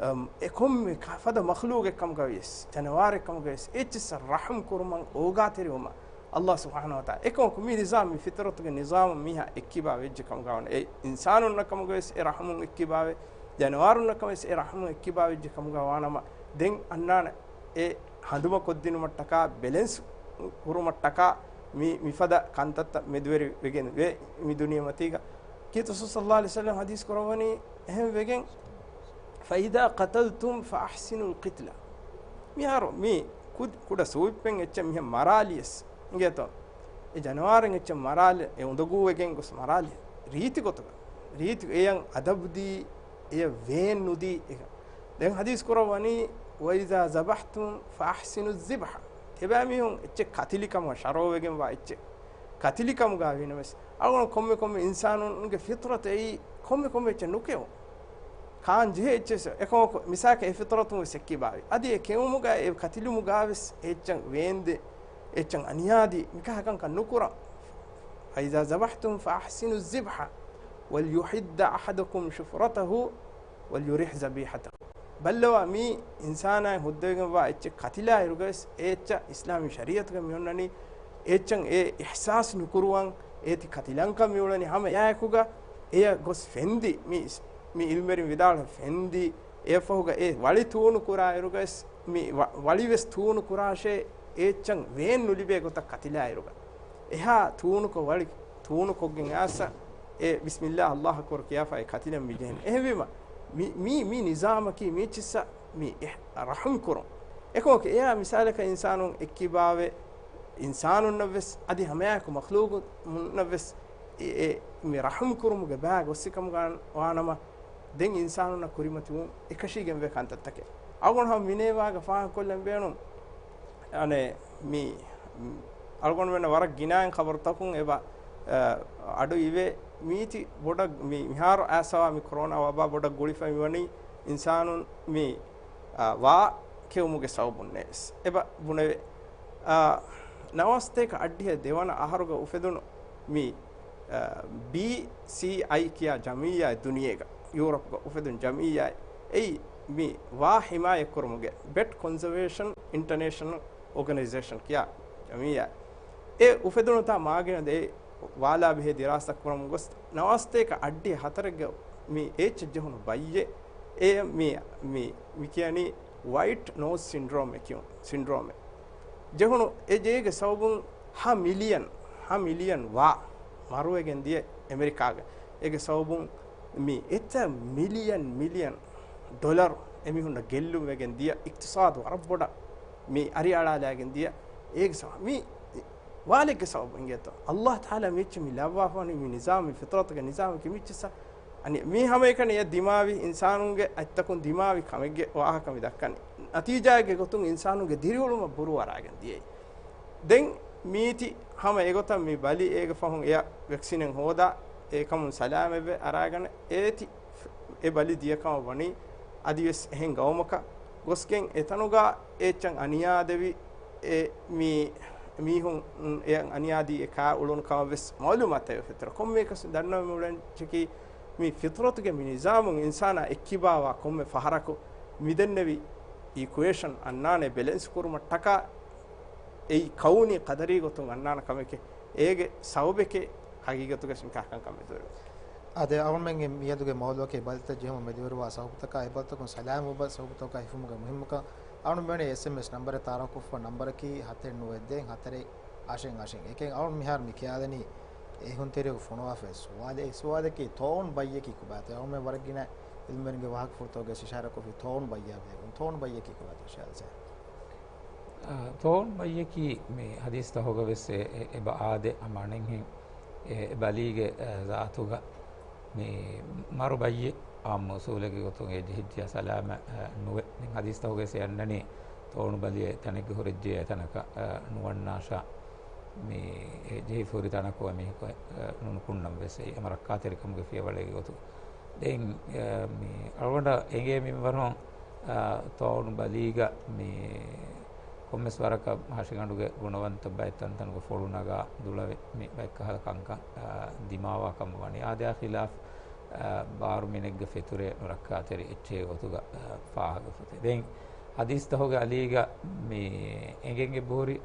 އަމް، އެ ކޮންމެ ކަ-، ފަދަ މަޚްލޫގެއް ކަމުގަވިޔަސް، ޖަނަވާރެއް ކަމުގަވިޔަސް، އެއްޗިއްސަށް ރަޙުމް ކުރުމަށް އޯގާތެރިވުމަށް ﷲ ސުބްޙާނަހޫ ވަތަޢާލާ. އެކަމަކު މި ނިޒާމް، މި ފިޠްރަތުގެ ނިޒާމަށް މީހާ އެއްކިބާ ވެއްޖެ ކަމުގަ ވާނަމަ، އެ އިންސާނުންނަށް ކަމުގަވިޔަސް އެ ރަޙުމުން އެއްކިބާވެ، ޖަނަވާރުންނަށް ކަމުގަވިޔަސް އެ ރަޙުމުން އެއްކިބާ ވެއްޖެ ކަމުގަ ވާނަމަ، ދެން އަންނާނެ އެ ހަނދުމަކޮށްދިނުމަށްޓަކާ، ބެލެންސް ކުރުމަށްޓަކާ މި، މިފަދަ ކަންތައްތައް މެދުވެރި ވެގެން ވޭ މި ދުނިޔެމަތީގަ. ކީރިތި ރަސޫލު ޞައްލަﷲު ޢަލައިހި ވަސައްލަމަ ޙަދީޘް ކުރައްވަނީ އެހެން ވެގެން، فَإِذَا قَتَلْتُمْ فَأَحْسِنُوا الْقِتْلَةَ. މިހާރު މި ކު-، ކުޑަ ސޫއިއްޕެއް އެއްޗެއް މިހެން މަރާލިޔަސް އިނގޭތޯ؟ އެ ޖަނަވާރެއް އެއްޗެއް މަރާލި، އެ އުނދަގޫވެގެން ގޮސް މަރާލި، ރީތި ގޮތުގަ، ރީތި އެޔަށް އަދަބުދީ، އެޔަށް ވޭން ނުދީ. އެ-، ދެން ޙަދީޘް ކުރައްވަނީ، وَإِذَا ذَبَحْتُمْ فَأَحْسِنُوا الذِّبْحَ. ތިބާމީހުން އެއްޗެއް ކަތިލިކަމަށް ޝަރުޢުވެގެންވާ އެއްޗެއް ކަތިލިކަމުގަ ވީނަމަވެސް، އަޅުގަނޑު ކޮންމެ ކޮންމެ އިންސާނުންގެ ފިޠްރަތު އެއީ ކޮންމެ ކޮންމެ އެއްޗެއް ނުކެއުން. ކާން ޖެހޭ އެއްޗެއް، އެކަމަކު މިސާލަކަށް އެ ފިޠްރަތުން ވެސް އެއްކިބާވި. އަދި އެ ކެއުމުގަ އެ ކަތިލުމުގަ ވެސް އެ އެއްޗަށް ވޭންދެ، އެއްޗަށް އަނިޔާދީ، މިކަހަލަ ކަންކަން ނުކުރަން. فَإِذَا ذَبَحْتُمْ فَأَحْسِنُوا الذِّبْحَ وَلْيُحِدَّ أَحَدُكُمْ شُفْرَتَهُ وَلْيُرِحْ ذَبِيحَتَهُ. ބައްލަވާ، މީ އިންސާނާއިން ހުއްދަވެގެންވާ އެއްޗެއް ކަތިލާ އިރުގަވެސް އެ އެއްޗަށް އިސްލާމީ ޝަރީޢަތުގަ މިއޮންނަނީ، އެ އެއްޗަށް އެ އިޙްސާސް ނުކުރުވަން، އޭތި ކަތިލަންކަން މިއުޅެނީ ހަމަ އެއާއެކުގަ އެޔަށް ގޮސް ފެންދި، މި އިސް-، މި ޢިލްމުވެރިން ވިދާޅުވި ފެންދި، އެއަށްފަހުގަ އެ ވަޅި ތޫނު ކުރާ އިރުގަވެސް، މި ވަ-، ވަޅިވެސް ތޫނު ކުރާށޭ، އެ އެއްޗަށް ވޭން ނުލިބޭ ގޮތަށް ކަތިލާ އިރުގަ. އެހާ ތޫނުކޮށް ވަޅި ތޫނުކޮށްގެން އައިސް އެ ބިސްމިއްލާހް ﷲ އަކްބަރު ކިޔާފައި ކަތިލަން މި ޖެހެނީ. އެހެންވީމަ، މި، މީ، މީ ނިޒާމަކީ މީ އެއްޗިއްސަށް މި އެހް-، ރަޙުމް ކުރުން. އެކަމަކު އެޔާ މިސާލަކަށް އިންސާނުން އެއްކިބާވެ، އިންސާނުންނަށްވެސް އަދި ހަމައެއާއެކު މަޚްލޫޤުންނަށްވެސް އެ، އެ، މި ރަޙުމް ކުރުމުގެ ބައި ގޮއްސިކަމުގަ ވާނަމަ، ދެން އިންސާނުންނަށް ކުރިމަތިވުން އެކަށީގެންވޭ ކަންތައްތަކެއް. އަޅުގަނޑު ހަމަ މިނޭވާގެ ފާހަގަކޮށްލަން ބޭނުން. އަނެއް މި، މި، އަޅުގަނޑުމެންނަށް ވަރަށް ގިނައިން ޚަބަރުތަކުން އެބަ، އަ، އަޑު އިވޭ. މީތި ބޮޑަށް މި، މިހާރު އައިސްފަވާ މި ކޮރޯނާ ވަބާ ބޮޑަށް ގުޅިފައި މިވަނީ އިންސާނުން މި، އަ، ވާ ކެއުމުގެ ސަބަބުންނޭވެސް އެބަ ބުނެވޭ. އާ، ނަވާސްތޭކަ އައްޑިހަ ދެވަނަ އަހަރުގަ އުފެދުނު މި، އާ، ބީސީއައި ކިޔާ ޖަމިއްޔާއެއް ދުނިޔޭގަ، ޔޫރަޕްގަ އުފެދުނު ޖަމިއްޔާއެއް. އެއީ މި ވާ ޙިމާޔަތްކުރުމުގެ، ބެޓް ކޮންޒަވޭޝަން އިންޓަނޭޝަނަލް އޯގަނައިޒޭޝަން ކިޔާ ޖަމިއްޔާ. އެ އުފެދުނުތާ މާގިނަ ދޭ ވާލާ ބެހޭ ދިރާސާ ކުރަމުން ގޮސް، ނަވާސްތޭކަ އައްޑިހަ ހަތަރެއްގަ މި އޭޗް ޖެހުނު ބައްޔެއް، އެ މި، މި، މި ކިޔަނީ ވައިޓް ނޯޒް ސިންޑްރޯމް އެކިޔުން، ސިންޑްރޯމެއް. ޖެހުނު އެ ޖޭގެ ސަބަބުން ހަ މިލިއަން، ހަ މިލިއަން ވާ މަރުވެގެން ދިޔަ އެމެރިކާގަ. އޭގެ ސަބަބުން މި އެތައް މިލިއަން މިލިއަން ޑޮލަރު އެމީހުންނަށް ގެއްލުން ވެގެން ދިޔަ، އިޤްތިޞާދު ވަރަށް ބޮޑަށް މި އަރިއަޅާލާގެން ދިޔަ. އޭގެ ސަބަބު މި ވާލެއްގެ ސަބަބު އިނގޭތޯ. އައްލާހު ތަޢާލާ މިއެއްޗެއް މި ލައްވާފަވަނީ މި ނިޒާމު، މި ފިޠުރަތުގެ ނިޒާމަކީ މިއެއްޗެއްސަ. އަނެއް މީ ހަމައެކަނި އެ ދިމާވި އިންސާނުންގެ އަތްތަކުން ދިމާވި ކަމެއްގެ ވާހަކަ މި ދައްކަނީ. ނަތީޖާއެއްގެ ގޮތުން އިންސާނުންގެ ދިރިއުޅުމަށް ބުރޫ އަރާގެން ދިޔައީ. ދެން މީތި ހަމަ އެގޮތަށް މި ބަލި އޭގެ ފަހުން އެޔަށް ވެކްސިނެއް ހޯދާ، އެކަމުން ސަލާމަތްވެ އަރާގަނެ އޭތި އެ ބަލި ދިޔަކަމަށް ވަނީ އަދިވެސް އެހެން ގައުމަކަށް ގޮސްގެން އެތަނުގަ އެއްޗަށް އަނިޔާދެވި އެ މީ މީހުން އެ އަނިޔާދީ އެ ކާ އުޅުނު ކަމަށް ވެސް މައުލޫމާތެއް ފެތުރ. ކޮންމެއަކަސް ދަންނަވަމުޅެން ޗެކީ މި ފިޠުރަތުގެ މި ނިޒާމުން އިންސާނާ އެއްކިބާވާ ކޮންމެ ފަހަރަކު މިދެންނެވި އީކުއޭޝަން އަންނާނެ ބެލެންސް ކުރުމަށްޓަކާ އެއީ ކައުނީ ޤަދަރީ ގޮތުން އަންނާނެ ކަމެކޭ. އޭގެ ސަބަބެކޭ ހަގީގަތުގަ ނިކާކަން ކަމެއް ދުރު. އާދެ، އަޅުމެންގެ މިއަދުގެ މައުޟޫޢަކީ ބަލިތައް ޖެހުމަށް މެދުވެރިވާ ސަބަބުތަކާ، އެ ބަލިތަކުން ސަލާމަތްވުމަށް ސަބަބުތަކާ ހިފުމުގެ މުހިންމުކަން. އަޅުމެން ވެސް އެސްއެމްއެސް ނަންބަރެއް ތައާރަފްކޮށްފަ ނަންބަރަކީ ހަތަރެއް ނުވަ އެއް ދޭއް ހަތަރެއް އަށެއް އަށެއް. އެކެއް އަޅުން މިހާރު މި ކިޔާދެނީ އެ ހުންތެރިޔަކު ފޮނުވާފައި ސުވާލެއް. އެ ސުވާލަކީ ޠާޢޫން ބައްޔަކީ ކޮބާތޯ؟ އަޅުމެން ވަރަށް ގިނަ އިލްމުވެރިންގެ ވާހަކަފުޅުތަކުގައި އިޝާރާތްކޮށްފި ޠާޢޫން ބައްޔާ ބެހޭގޮތުން. ޠާޢޫން ބައްޔަކީ ކޮބާތޯ ޝާލް ސާރ؟ އާ، ޠާޢޫން ބައްޔަކީ މި ޙަދީޘްތަކުގަ ވެސް އެ، އެ، އެބަ އާދޭ ހަމަ އަނެއްހެން އެ، އެ ބަލީގެ، އެ، ޒާތުގަ މި މަރު ބައްޔެއް އާއްމު އުޞޫލެއްގެ ގޮތުން އެ ޖެހިއްޖެޔާ ސަލާމަތް، އެ، ނުވޭ. ދެން ޙަދީޘްތަކުގައި ވެސް އެ އަންނަނީ ޠާޢޫން ބަލި އެ ތަނެއްގަ ހުރެއްޖެ އެ ތަނަކަށް، އެ، ނުވަންނާށާ މި އެ ޖެހިފަ ހުރި ތަނަކު އެ މީހަކު، އެ، ނުނުކުންނަން ވެސް އެ ހަމަ ރައްކާތެރިކަމުގެ ފިޔަވަޅެއްގެ ގޮތުން. ދެން، އެ، މި އަޅުގަނޑަށް އެނގޭ މިންވަރު، އާ، ޠާޢޫނު ބަލީގަ މި ކޮންމެސް ވަރަކަށް މާށިގަނޑުގެ ގުނަވަންތަ ބައެއް ތަންތަނުގަ ފޮޅު ނަގާ ދުޅަވެ މި ބައެއްކަހަލަ ކަންކަން، އާ، ދިމާވާ ކަމަށް ވަނީ. އާދެ، އާ، ޚިލާފް، އާ، ބާރު މިނެއްގެ ފެތުރޭ ނުރައްކާތެރި އެއްޗެއް ގޮތުގަ، އާ، ފާހަގަ ފޮތެއް. ދެން ޙަދީޘްތަކުގެ އަލީގަ މި އެނގެން އެބަހުރި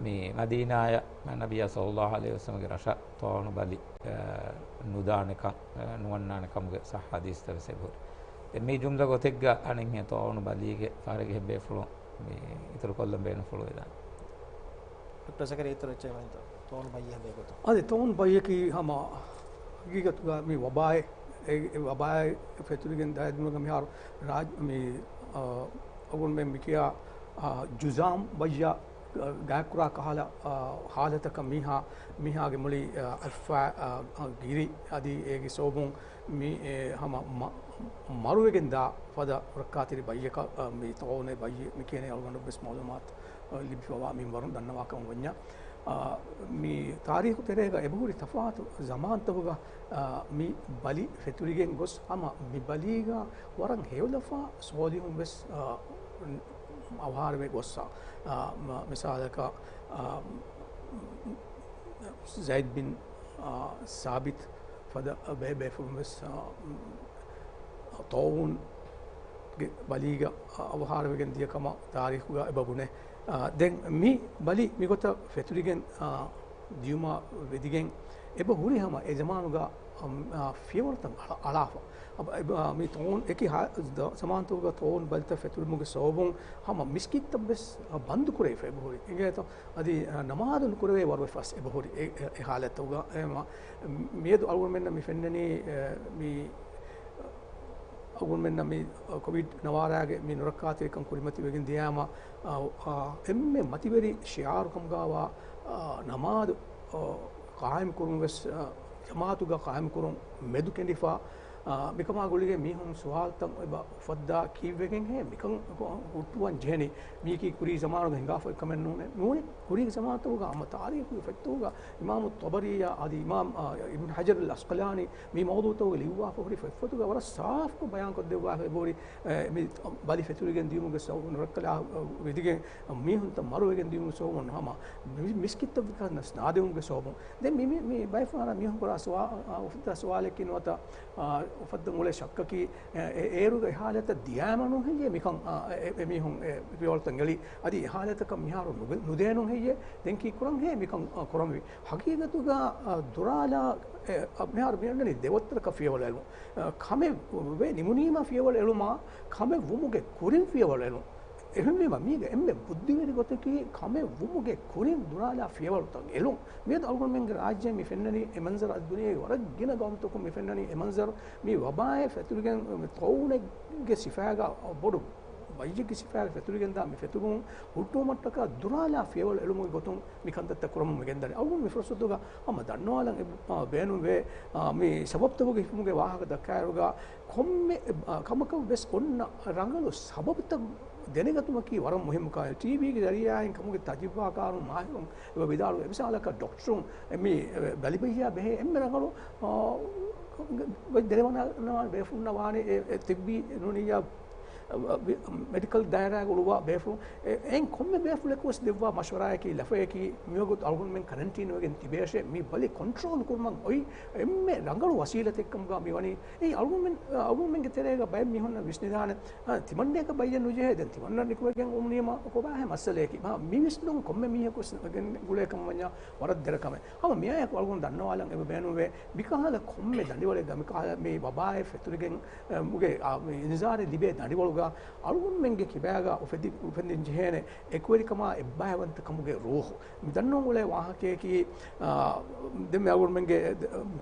މި މަދީނާޔަށް ނަބިއްޔާ ޞައްލައްލާހު ޢަލައިހި ވަސައްލަމްގެ ރަށަށް ޠާޢޫނު ބަލި، އާ، ނުދާނެކަން، އާ، ނުވަންނާނެ ކަމުގެ ޞައްޙަ ޙަދީޘްތައް ވެސް އެބަހުރި. ދެން މި ޖުމްލަ ގޮތެއްގަ އަނެއްހެން ޠާޢޫނު ބަލީގެ ފަހަރެއްގެ ހެއްބޭފުޅުން މި އިތުރުކޮށްލަން ބޭނުންފުޅުވެދާނެ. ޑޮކްޓަރ ޒަކަރިޔާ އިތުރު އެއްޗެއް ވަންތޯ؟ ޠާޢޫނު ބައްޔެއް ހެއްބޭ ގޮތުން. އަދި ޠާޢޫނު ބައްޔަކީ ހަމަ ހަގީގަތުގަ މި ވަބާއެއް، އެ، އެ ވަބާއެއް ފެތުރިގެން ދާއިރުގަ މިހާރު ރާޖް-، މި، އާ، އަގުން މެ މިކިޔާ، އާ، ޖުޒާމް ބައްޔަށް ގާތްކުރާ ކަހަލަ، އާ، ހާލަތަކަށް މީހާ، މީހާގެ މުޅި، އާ، އައްފާ، އާ، އާ، ގިރި. އަދި އޭގެ ސަބަބުން މި، އެ، ހަމަ މަ-، މަރުވެގެން ދާ ފަދަ ރައްކާތެރި ބައްޔަކަށް، އާ، މި ޠާޢޫނޭ ބައްޔެއް މި ކިޔަނީ އަޅުގަނޑު ވެސް މައުލޫމާތު، އާ، ލިބިފަވާ މިންވަރުން ދަންނަވާ ކަމަށް ވަންޏާ. އާ، މި ތާރީޚު ތެރޭގަ އެބަހުރި ތަފާތު ޒަމާންތަކުގަ، އާ، މި ބަލި ފެތުރިގެން ގޮސް ހަމަ މި ބަލީގަ ވަރަށް ހެޔޮލަފާ ޞާލިޙުން ވެސް، އާ، އަވަހާރަވެ ގޮއްސަ، އާ، މަ-، މިސާލަކަށް، އާ، ޒައިދް ބިން، އާ، ސާބިތް ފަދަ ބޭ-، ބޭފުޅުން ވެސް، އާ، ޠާޢޫންގެ ބަލީގަ އަވަހާރަވެގެން ދިޔަ ކަމަށް ތާރީޚުގަ އެބަ ބުނޭ. އާ، ދެން މި ބަލި މިގޮތަށް ފެތުރިގެން، އާ، ދިޔުމާ ވެދިގެން އެބަ ހުރި ހަމަ އެ ޒަމާނުގަ، އަ، އަ، ފިޔަވަޅުތައް އަޅާ-، އަޅާފަ. އަ، އެ، އަ، މި ޠާޢޫން އެކި ހާ-، ދަ-، ޒަމާންތަކުގަ ޠާޢޫން ބަލިތައް ފެތުރުމުގެ ސަބަބުން ހަމަ މިސްކިތްތައް ވެސް، އަ، ބަންދު ކުރެވިފަ އެބަހުރި. އިނގޭތޯ؟ އަދި، އަ، ނަމާދު ނުކުރެވޭ ވަރު ވެފަސް އެބަހުރި އެ، އެ، އެ ހާލަތުގަ. އެ، މަ-، މިއަދު އަޅުގަނޑުމެންނަށް މި ފެންނަނީ، އެ، މި އަޅުގަނޑުމެންނަށް މި ކޮވިޑް ނަވާރަގެ މި ނުރައްކާތެރިކަން ކުރިމަތިވެގެން ދިޔައިމަ، އާ، އާ، އެންމެ މަތިވެރި ޝިޢާރު ކަމުގައިވާ، އާ، ނަމާދު، އާ، ޤާއިމް ކުރުން ވެސް، އާ، ޖަމާޢަތުގަ ޤާއިމް ކުރުން މެދު ކެނޑިފަ، އާ، މިކަމާ ގުޅިގެން މީހުން ސުވާލުތައް އެބަ އުފައްދާ ކީއްވެގެންހޭ މިކަން ހުއްޓުވަން ޖެހެނީ؟ މީކީ ކުރީ ޒަމާނުގަ ހިނގާފައި ކަމެއް ނޫނޭ. ނޫނީ ކުރީ ޒަމާންތަކުގަ ހަމަ ތާރީޚުގެ ފޮތްތަކުގަ އިމާމު ޠަބަރީއާ އަދި އިމާމް، އާ، އިބްނު ޙަޖަރުލް ޢަސްޤަލާނީ މި މައުޟޫޢުތަކުގަ ލިޔުއްވާފަ ހުރި ފޮތްފޮތުގަ ވަރަށް ސާފުކޮށް ބަޔާންކޮށްދެއްވާފަ އެބަހުރި، އެ، މި ބަލި ފެތުރިގެން ދިޔުމުގެ ސަބަބުން ނުރައްކަލާ، އެ، ވެދިގެން މީހުންތައް މަރުވެގެން ދިޔުމުގެ ސަބަބުން ހަމަ މި-، މިސްކިތްތައް ވިކަން ނާދެވުމުގެ ސަބަބުން. ދެން މި-، މި-، މި ބައެއް ފަހަރަށް މީހުން ކުރާ ސުވާ-، އާ، އުފައްދާ ސުވާލަކީ ނުވަތަ، އާ، އުފައްދަން އުޅޭ ޝައްކަކީ، އެ، އެ، އޭރުގެ އެ ހާލަތަށް ދިޔައިމަ ނޫން ހެއްޔޭ މިކަން، އާ، އެ، އެ، އެމީހުން އެ ފިޔަވަޅުތައް އެޅި؟ އަދި އެ ހާލަތަކަށް މިހާރު ނުގެ-، ނުދޭނުން ހެއްޔޭ؟ ދެން ކީއްކުރަން ހޭ މިކަން، އާ، ކުރަންވީ؟ ހަގީގަތުގަ، އާ، ދުރާލާ، އެ، އަ، މިހާރު މި އަންނަނީ ދެވައްތަރަކަށް ފިޔަވަޅު އެޅުން. އަ، ކަމެއް ވެ ނިމުނީމަ ފިޔަވަޅު އެޅުމާ، ކަމެއް ވުމުގެ ކުރިން ފިޔަވަޅު އެޅުން. އެހެންވީމަ، މީގަ އެންމެ ބުއްދިވެރި ގޮތަކީ ކަމެއް ވުމުގެ ކުރިން ދުރާލާ ފިޔަވަޅުތައް އެޅުން. މިއަދު އަޅުގަނޑުމެންގެ ރާއްޖޭ މި ފެންނަނީ އެ މަންޒަރު، އަދި ދުނިޔޭގެ ވަރަށް ގިނަ ގައުމުތަކުން މި ފެންނަނީ އެ މަންޒަރު. މި ވަބާއެއް ފެތުރިގެން، މި ޠާޢޫނެއްގެ ސިފައިގަ ބޮޑު ވައްޔެއްގެ ސިފައިގަ ފެތުރިގެންދާ މި ފެތުރުން ހުއްޓުވުމަށްޓަކާ ދުރާލާ ފިޔަވަޅު އެޅުމުގެ ގޮތުން މި ކަންތައްތައް ކުރަމުން މި ގެންދަނީ. އަޅުގަނޑު މި ފުރުސަތުގަ ހަމަ ދަންނަވާލަން އެ، އާ، ބޭނުންވޭ، އާ، މި ސަބަބުތަކުގެ ހިފުމުގެ ވާހަކަ ދައްކާއިރުގަ ކޮންމެ، އެ، އާ، ކަމަކަށް ވެސް އޮންނަ ރަނގަޅު ސަބަބުތައް ދެނެގަތުމަކީ ވަރަށް މުހިއްމު ކަމެއް. ޓީވީގެ ޒަރީޢާއިން ކަމުގެ ތަޖުރިބާކާރުން މާހިރުން އެބަ ވިދާޅުވި އެ މިސާލަކަށް ޑޮކްޓަރުން މި ބަލިބައްޔާ ބެހޭ އެންމެ ރަނގަޅު، އާ، ދެނެވަނަ-، ނަވާން ބޭފުޅުންނަށް ވާނެ އެ، އެ ތިއްބީ ނޫނިއްޔާ މެޑިކަލް ދާއިރާގަ އުޅުއްވާ ބޭފުޅުން އެ، އެއިން ކޮންމެ ބޭފުޅަކު ވެސް ދެއްވާ މަޝްވަރާއަކީ ލަފަޔަކީ މިވަގުތު އަޅުގަނޑުމެން ކަރަންޓީން ވެގެން ތިބޭށޭ، މި ބަލި ކޮންޓްރޯލް ކުރުމަށް އޮތް އެންމެ ރަނގަޅު ވަސީލަތެއްކަމުގަ މި ވަނީ. އެއީ އަޅުގަނޑުމެން، އަޅުގަނޑުމެންގެ ތެރޭގަ ބައެއް މީހުންނަށް ވިސްނިދާނެ، އާ، ތިމަންނަޔަކަށް ބައްޔެއް ނުޖެހޭ، ދެން ތިމަންނަ ނިކުމެގެން އުޅުނީމަ ކޮބާހޭ މައްސަލަޔަކީ؟ މާ މި ވިސްނުން ކޮންމެ މީހަކު ވެސް ގެން ގުޅޭ ކަމަށް ވަންޏާ ވަރަށް ދެރަ ކަމެއް. ހަމަ މިއާއެކު އަޅުގަނޑު ދަންނަވާލަން އެބަ ބޭނުންވޭ، މިކަހަލަ ކޮންމެ ދަނޑިވަޅެއްގަ، މިކަހަލަ މި ވަބާއެއް ފެތުރިގެން، އެ، މުގެ، އާ، މި އިންޒާރެއް ލިބޭ ދަނޑިވަޅުގަ އަޅުގަނޑުމެންގެ ކިބާގަ އުފެދި-، އުފެންދެން ޖެހޭނެ އެކުވެރިކަމާ އެއްބައިވަންތަކަމުގެ ރޫޙު. މި ދަންނަވަން އުޅޭ ވާހަކަޔަކީ، އާ، ދެން މި އަޅުގަނޑުމެންގެ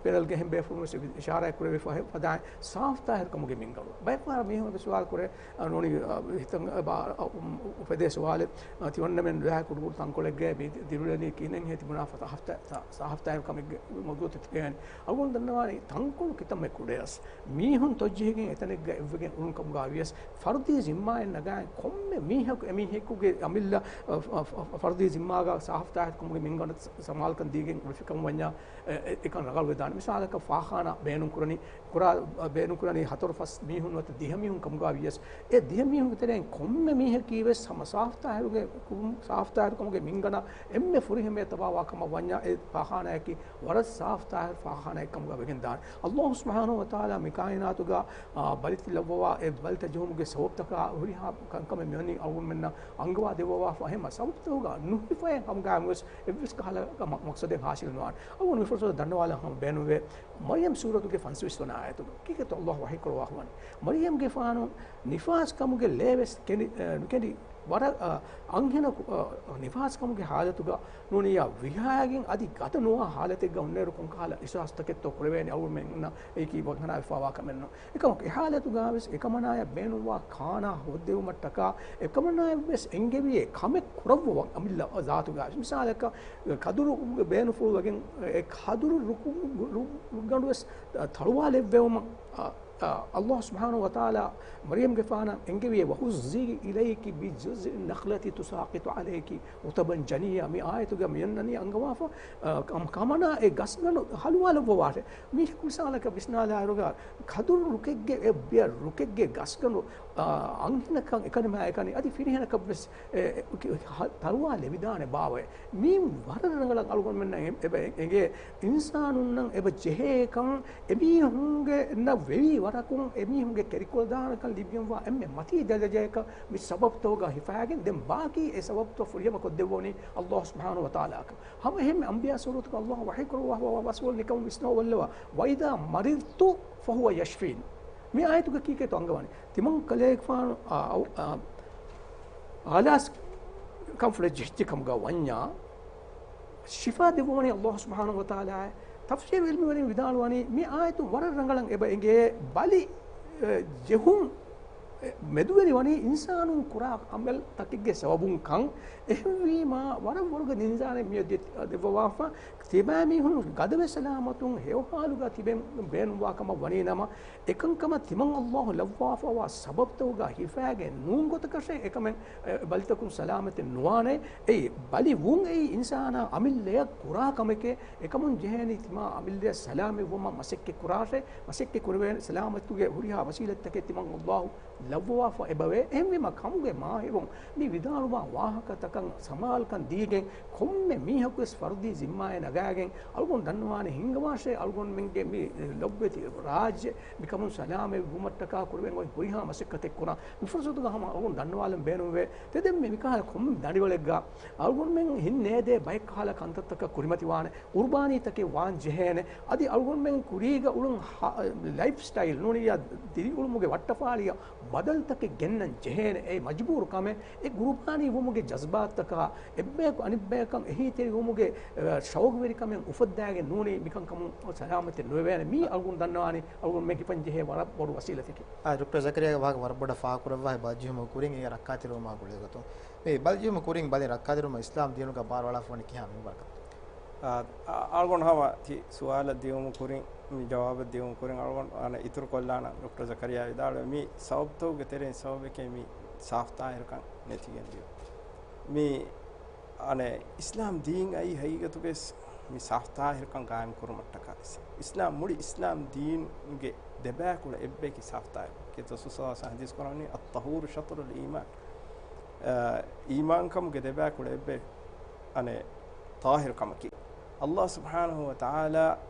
ޕެނަލްގެ އެހެން ބޭފުޅުން ވެސް އިޝާރާތް ކުރެއްވި ފަ-، ފަދައިން ސާފު ތާހިރުކަމުގެ މިންގަނޑު. ބައެއް ފަހަރަށް މީހުން އެބަ ސުވާލު ކުރޭ، އަ، ނޫނީ، އަ، ހިތަށް އެބަ، އަ، އު-، އުފެދޭ ސުވާލެއް، އަ، ތިމަންނަމެން ރާ ކުޑުކުޑު ތަންކޮޅެއްގައި މި ދިރިއުޅެނީ ކިހިނެއްހޭ ތިބުނާ ފަ-، ސާފު ތާ-، ސާ-، ސާފު ތާހިރު ކަމެއްގެ މަގުތައް ތިބޭނެ. އަޅުގަނޑު ދަންނަވާނީ ތަންކޮޅު ކިތަންމެ ކުޑަޔަސް މީހުން ތޮއްޖެހިގެން އެތަނެއްގަ އެއްވެގެން އުޅުނު ކަމުގަ ވިޔަސް، ފަރުދީ ޒިންމާއެއް ނަގާއިން ކޮންމެ މީހަކު އެމީހަކުގެ އަމިއްލަ، އަ، އަ، އަ، ފަރުދީ ޒިންމާގަ ސާފު ތާހިރު ކަމުގެ މިންގަނޑު ސަ-، ސަމާލުކަން ދީގެން އުޅެފި ކަމަށް ވަންޏާ، އެ، އެ، އެކަން ރަނގަޅުވެދާނެ. މިސާލަކަށް ފާޚާނާ ބޭނުން ކުރަނީ، ކުރާ، އަ، ބޭނުން ކުރަނީ ހަތަރު ފަސް މީހުން ނުވަތަ ދިހަ މީހުން ކަމުގަ ވިޔަސް، އެ ދިހަ މީހުންގެ ތެރެއިން ކޮންމެ މީހަކީ ވެސް ހަމަ ސާފު ތާހިރުގެ ކު-، ސާފު ތާހިރު ކަމުގެ މިންގަނޑަށް އެންމެ ފުރިހަމަޔަށް ތަބާވާ ކަމަށް ވަންޏާ، އެ ފާޚާނާއަކީ ވަރަށް ސާފު ތާހިރު ފާޚާނާއެއް ކަމުގަ ވެގެންދާނެ. އައްލާހު ސުބްޙާނަހު ވަތަޢާލާ މި ކާއިނާތުގަ، އާ، ބަލިތި ލައްވަވާ އެ ބަލިތައް ޖެހުމުގެ ސަބަބުތަކާ ހުރިހާ ކަންކަމެއް މިވަނީ އަޅުގަނޑުމެންނަށް އަންގަވާ ދެއްވަވާފަ ހަމަ ސަބަބުތަކުގަ ނުހިފައި ކަމުގައި ވެސް އެއްވެސް ކަހަލަ މަ-، މަޤްޞަދެއް ޙާޞިލު ނުވާނެ. އަޅުގަނޑު މި ފުރުޞަތު ދަންނަވާލަން ހަމަ ބޭނުންވޭ. މަރްޔަމް ސޫރަތުގެ ފަންސަވީސް ވަނަ އާޔަތުގަ ކީކޭތޯ އައްލާހު ވަޙީ ކުރައްވާފަވަނީ؟ މަރްޔަމްގެފާނު ނިފާސް ކަމުގެ ލޭވެސް ކެނޑި-، އެ، ނުކެނޑި ވަރަށް، އަ، އަންހެނަކު، އަ، ނިފާސް ކަމުގެ ޙާލަތުގަ ނޫނިއްޔާ ވިހާގެން އަދި ގަދަ ނުވާ ޙާލަތެއްގަ އޮންނައިރު ކޮންކަހަލަ އިޙްސާސްތަކެއްތޯ ކުރެވޭނެ އަޅުގަނޑުމެންނަށް އެއީކީ ވަންހަނާ ވެފަވާ ކަމެއްނު. އެކަމަކު އެ ޙާލަތުގަ ވެސް އެކަމަނާޔަށް ބޭނުންވާ ކާނާ ހޯއްދެވުމަށްޓަކާ އެކަމަނާޔަށް ވެސް އެންގެވިޔޭ ކަމެއް ކުރައްވަވަން އަމިއްލަ ޒާތުގަ ވެސް. މިސާލަކަށް ކަދުރު ބޭނުފުޅުވެގެން އެ ކަދުރު ރުކު-، ރު-، ރުއްގަނޑު ވެސް ތަޅުވާލެއްވެވުމަށް، އަ، އަ، އައްލާހު ސުބްޙާނަހު ވަތަޢާލާ މަރްޔަމްގެފާނަށް އެންގެވިޔޭ، وهزي إليك بجذع النخلة تساقط عليك رطبا جنيا. މި އާޔަތުގަ މިއަންނަނީ އަންގަވާފަ، އަ، ކަމ-، ކަމަނާ އެ ގަސްގަނޑު ހަލުވާލައްވަވާށޭ. މީހަކު މިސާލަކަށް ވިސްނާލާއިރުގަ ކަދުރު ރުކެއްގެ އެ ބިޔަ ރުކެއްގެ ގަސްގަނޑު، އަ، އަންހެނަކަށް އެކަނި މާ އެކަނި އަދި ފިރިހެނަކަށް ވެސް އެ، އެ، އުކި-، ހަ-، ތަޅުވާ ލެވިދާނެ ބާވައޭ. މީ ވަރަށް ރަނގަޅަށް އަޅުގަނޑުމެންނަށް އެ-، އެބަ އެ-، އެނގޭ އިންސާނުންނަށް އެބަ ޖެހޭކަން އެމީހުންގެ ނަށް ވެވީ ވަރަކުން އެމީހުންގެ ކެރިކޮޅުދާނަކަން ލިބިގެންވާ އެންމެ މަތީ ދަރަޖަޔަކަށް މި ސަބަބުތަކުގަ ހިފައިގެން ދެން ބާކީ އެ ސަބަބުތައް ފުރިހަމަ ކޮށްދެއްވަނީ އައްލާހު ސުބްޙާނަހު ވަތަޢާލާއަކަށް. ހަމަ އެހެންމެ އަންބިޔާ ސޫރަތުގަ އައްލާހު ވަޙީ ކުރައްވާފަވާ ވަސްވަން ނިކަމު ވިސްނަވައްލަވާ، وإذا مرضت فهو يشفين. މި އާޔަތުގަ ކީކޭތޯ އަންގަވަނީ؟ ތިމަން ކަލޭގެފާނު، އާ، އައު-، އާ، އާލާސް ކަންފުޅެއް ޖެހިއްޖެ ކަމުގަ ވަންޏާ، ޝިފާ ދެއްވަވަނީ އައްލާހު ސުބްޙާނަހު ވަތަޢާލާއޭ. ތަފްސީރު ޢިލްމުވެރިން ވިދާޅުވަނީ، މި އާޔަތުން ވަރަށް ރަނގަޅަށް އެބަ އެނގޭ ބަލި، އެ، ޖެހުން، އެ، މެދުވެރި ވަނީ އިންސާނުން ކުރާ ޢަމަލް ތަކެއްގެ ސަބަބުން ކަން. އެހެންވީމާ، ވަރަށް ވަރުގެ ނިންޒާރެއް މިއޮތް ދެ-، ދެއްވަވާފަ. ތިބާ މީހުން ގަދަވެ ސަލާމަތުން ހެޔޮ ޙާލުގަ ތިބެން ބޭނުންވާ ކަމަށް ވަނީ ނަމަ، އެކަންކަމަށް ތިމަން އައްލާހު ލައްވާފަވާ ސަބަބުތަކުގަ ހިފައިގެން ނޫން ގޮތަކަށޭ އެކަމެއް، އެ، ބަލިތަކުން ސަލާމަތެއް ނުވާނެ. އެއީ، ބަލި ވުން އެއީ އިންސާނާ އަމިއްލަޔަށް ކުރާ ކަމެކޭ. އެކަމުން ޖެހޭނީ ތިމާ އަމިއްލަޔަށް ސަލާމަތްވުމަށް މަސައްކަތް ކުރާށޭ. މަސައްކަތް ކުރެވޭނެ ސަލާމަތުގެ ހުރިހާ ވަސީލަތްތަކެއް ތިމަން އައްލާހު ލައްވަވާފަ އެބަވޭ. އެހެންވީމަ ކަމުގެ މާހިރުން މި ވިދާޅުވާ ވާހަކަތަކަށް ސަމާލުކަން ދީގެން ކޮންމެ މީހަކުވެސް ފަރުދީ ޒިންމާއެއް ނަގާގެން އަޅުގަނޑު ދަންނަވާނެ ހިންގަވާށޭ އަޅުގަނޑުމެންގެ މި ލޮބުވެތި ރާއްޖެ މިކަމުން ސަލާމަތް ވުމަށްޓަކާ ކުރެވެން އޮތް ހުރިހާ މަސައްކަތެއް ކުރާ. މި ފުރުސަތުގަ ހަމަ އަޅުގަނޑު ދަންނަވާލަން ބޭނުންވޭ. ތެދެން މި މިކަހަލަ ކޮންމެ ދަނޑިވަޅެއްގަ އަޅުގަނޑުމެން ހިން ނޭދޭ ބައެއް ކަހަލަ ކަންތައްތަކަށް ކުރިމަތިވާނެ. ޤުރުބާނީތަކެއް ވާން ޖެހޭނެ. އަދި އަޅުގަނޑުމެން ކުރީގަ އުޅުން ހ-، ލައިފް ސްޓައިލް ނޫނިއްޔާ ދިރިއުޅުމުގެ ވައްޓަފާޅިއަށް ބަދަލުތަކެއް ގެންނަން ޖެހޭނެ. އެ މަޖުބޫރު ކަމެއް، އެ ގުރުބާނީ ވުމުގެ ޖަޒްބާތަކާ އެއްބަޔަކު އަނެއްބަޔަކަށް އެހީތެރިވުމުގެ، އެ، ޝައުގުވެރިކަމެއް އުފައްދާގެން ނޫނީ މިކަންކަމުން ސަލާމަތެއް ނުވެވޭނެ. މީ އަޅުގަނޑު ދަންނަވާނީ އަޅުގަނޑުމެން ހިފަން ޖެހޭ ވަރަށް ބޮޑު ވަސީލަތަކެއް. އާ، ޑޮކްޓަރ ޒަކަރިޔާގެ ވާހަކަ ވަރަށް ބޮޑަށް ފާހަގަކުރައްވާ ބަލަންޖެހުމުގެ ކުރިން އެ ރައްކާތެރިވުމާ ގުޅޭގޮތުން. މި ބަލަންޖެހުމުގެ ކުރިން ބަލި ރައްކާތެރިވުމަށް އިސްލާމް ދީނުގަ ބާރުއަޅާފަވަނީ ކިހާ މިންވަރަކަށް؟ އާ، އަ-، އަޅުގަނޑު ހަމަ ތި ސުވާލަށް ދިޔުމު ކުރިން، މި ޖަވާބަށް ދިޔުމު ކުރިން އަޅުގަނޑު އަނެއް އިތުރު ކޮށްލާނަން. ޑޮކްޓަރ ޒަކަރިޔާ ވިދާޅުވެ މި ސަބަބުތަކުގެ ތެރެއިން ސަބަބެކޭ މި ސާފްތާހިރުކަން ނެތިގެން ދިޔުން. މި އަނެއް އިސްލާމް ދީން އައީ ހަގީގަތުގައި މި ސާފްތާހިރުކަން ގާއިމް ކުރުމަށްޓަކާ ވެސް. އިސްލާމް މުޅި އިސްލާމް ދީންގެ ދެބައިކުޅަ އެއްބަޔަކީ ސާފްތާހިރު. ކީރިތި ރަސޫލު ޞައްލައްލާހު ޢަލައިހި ވަސައްލަމް ޙަދީޘް ކުރައްވަނީ، "الطهور شطر الإيمان." އަ، އީމާންކަމުގެ ދެބައިކުޅަ އެއްބައި އަނެއް ޠާހިރުކަމަކީ. އައްލާހު ސުބްޙާނަހު ވަ ތަޢާލާ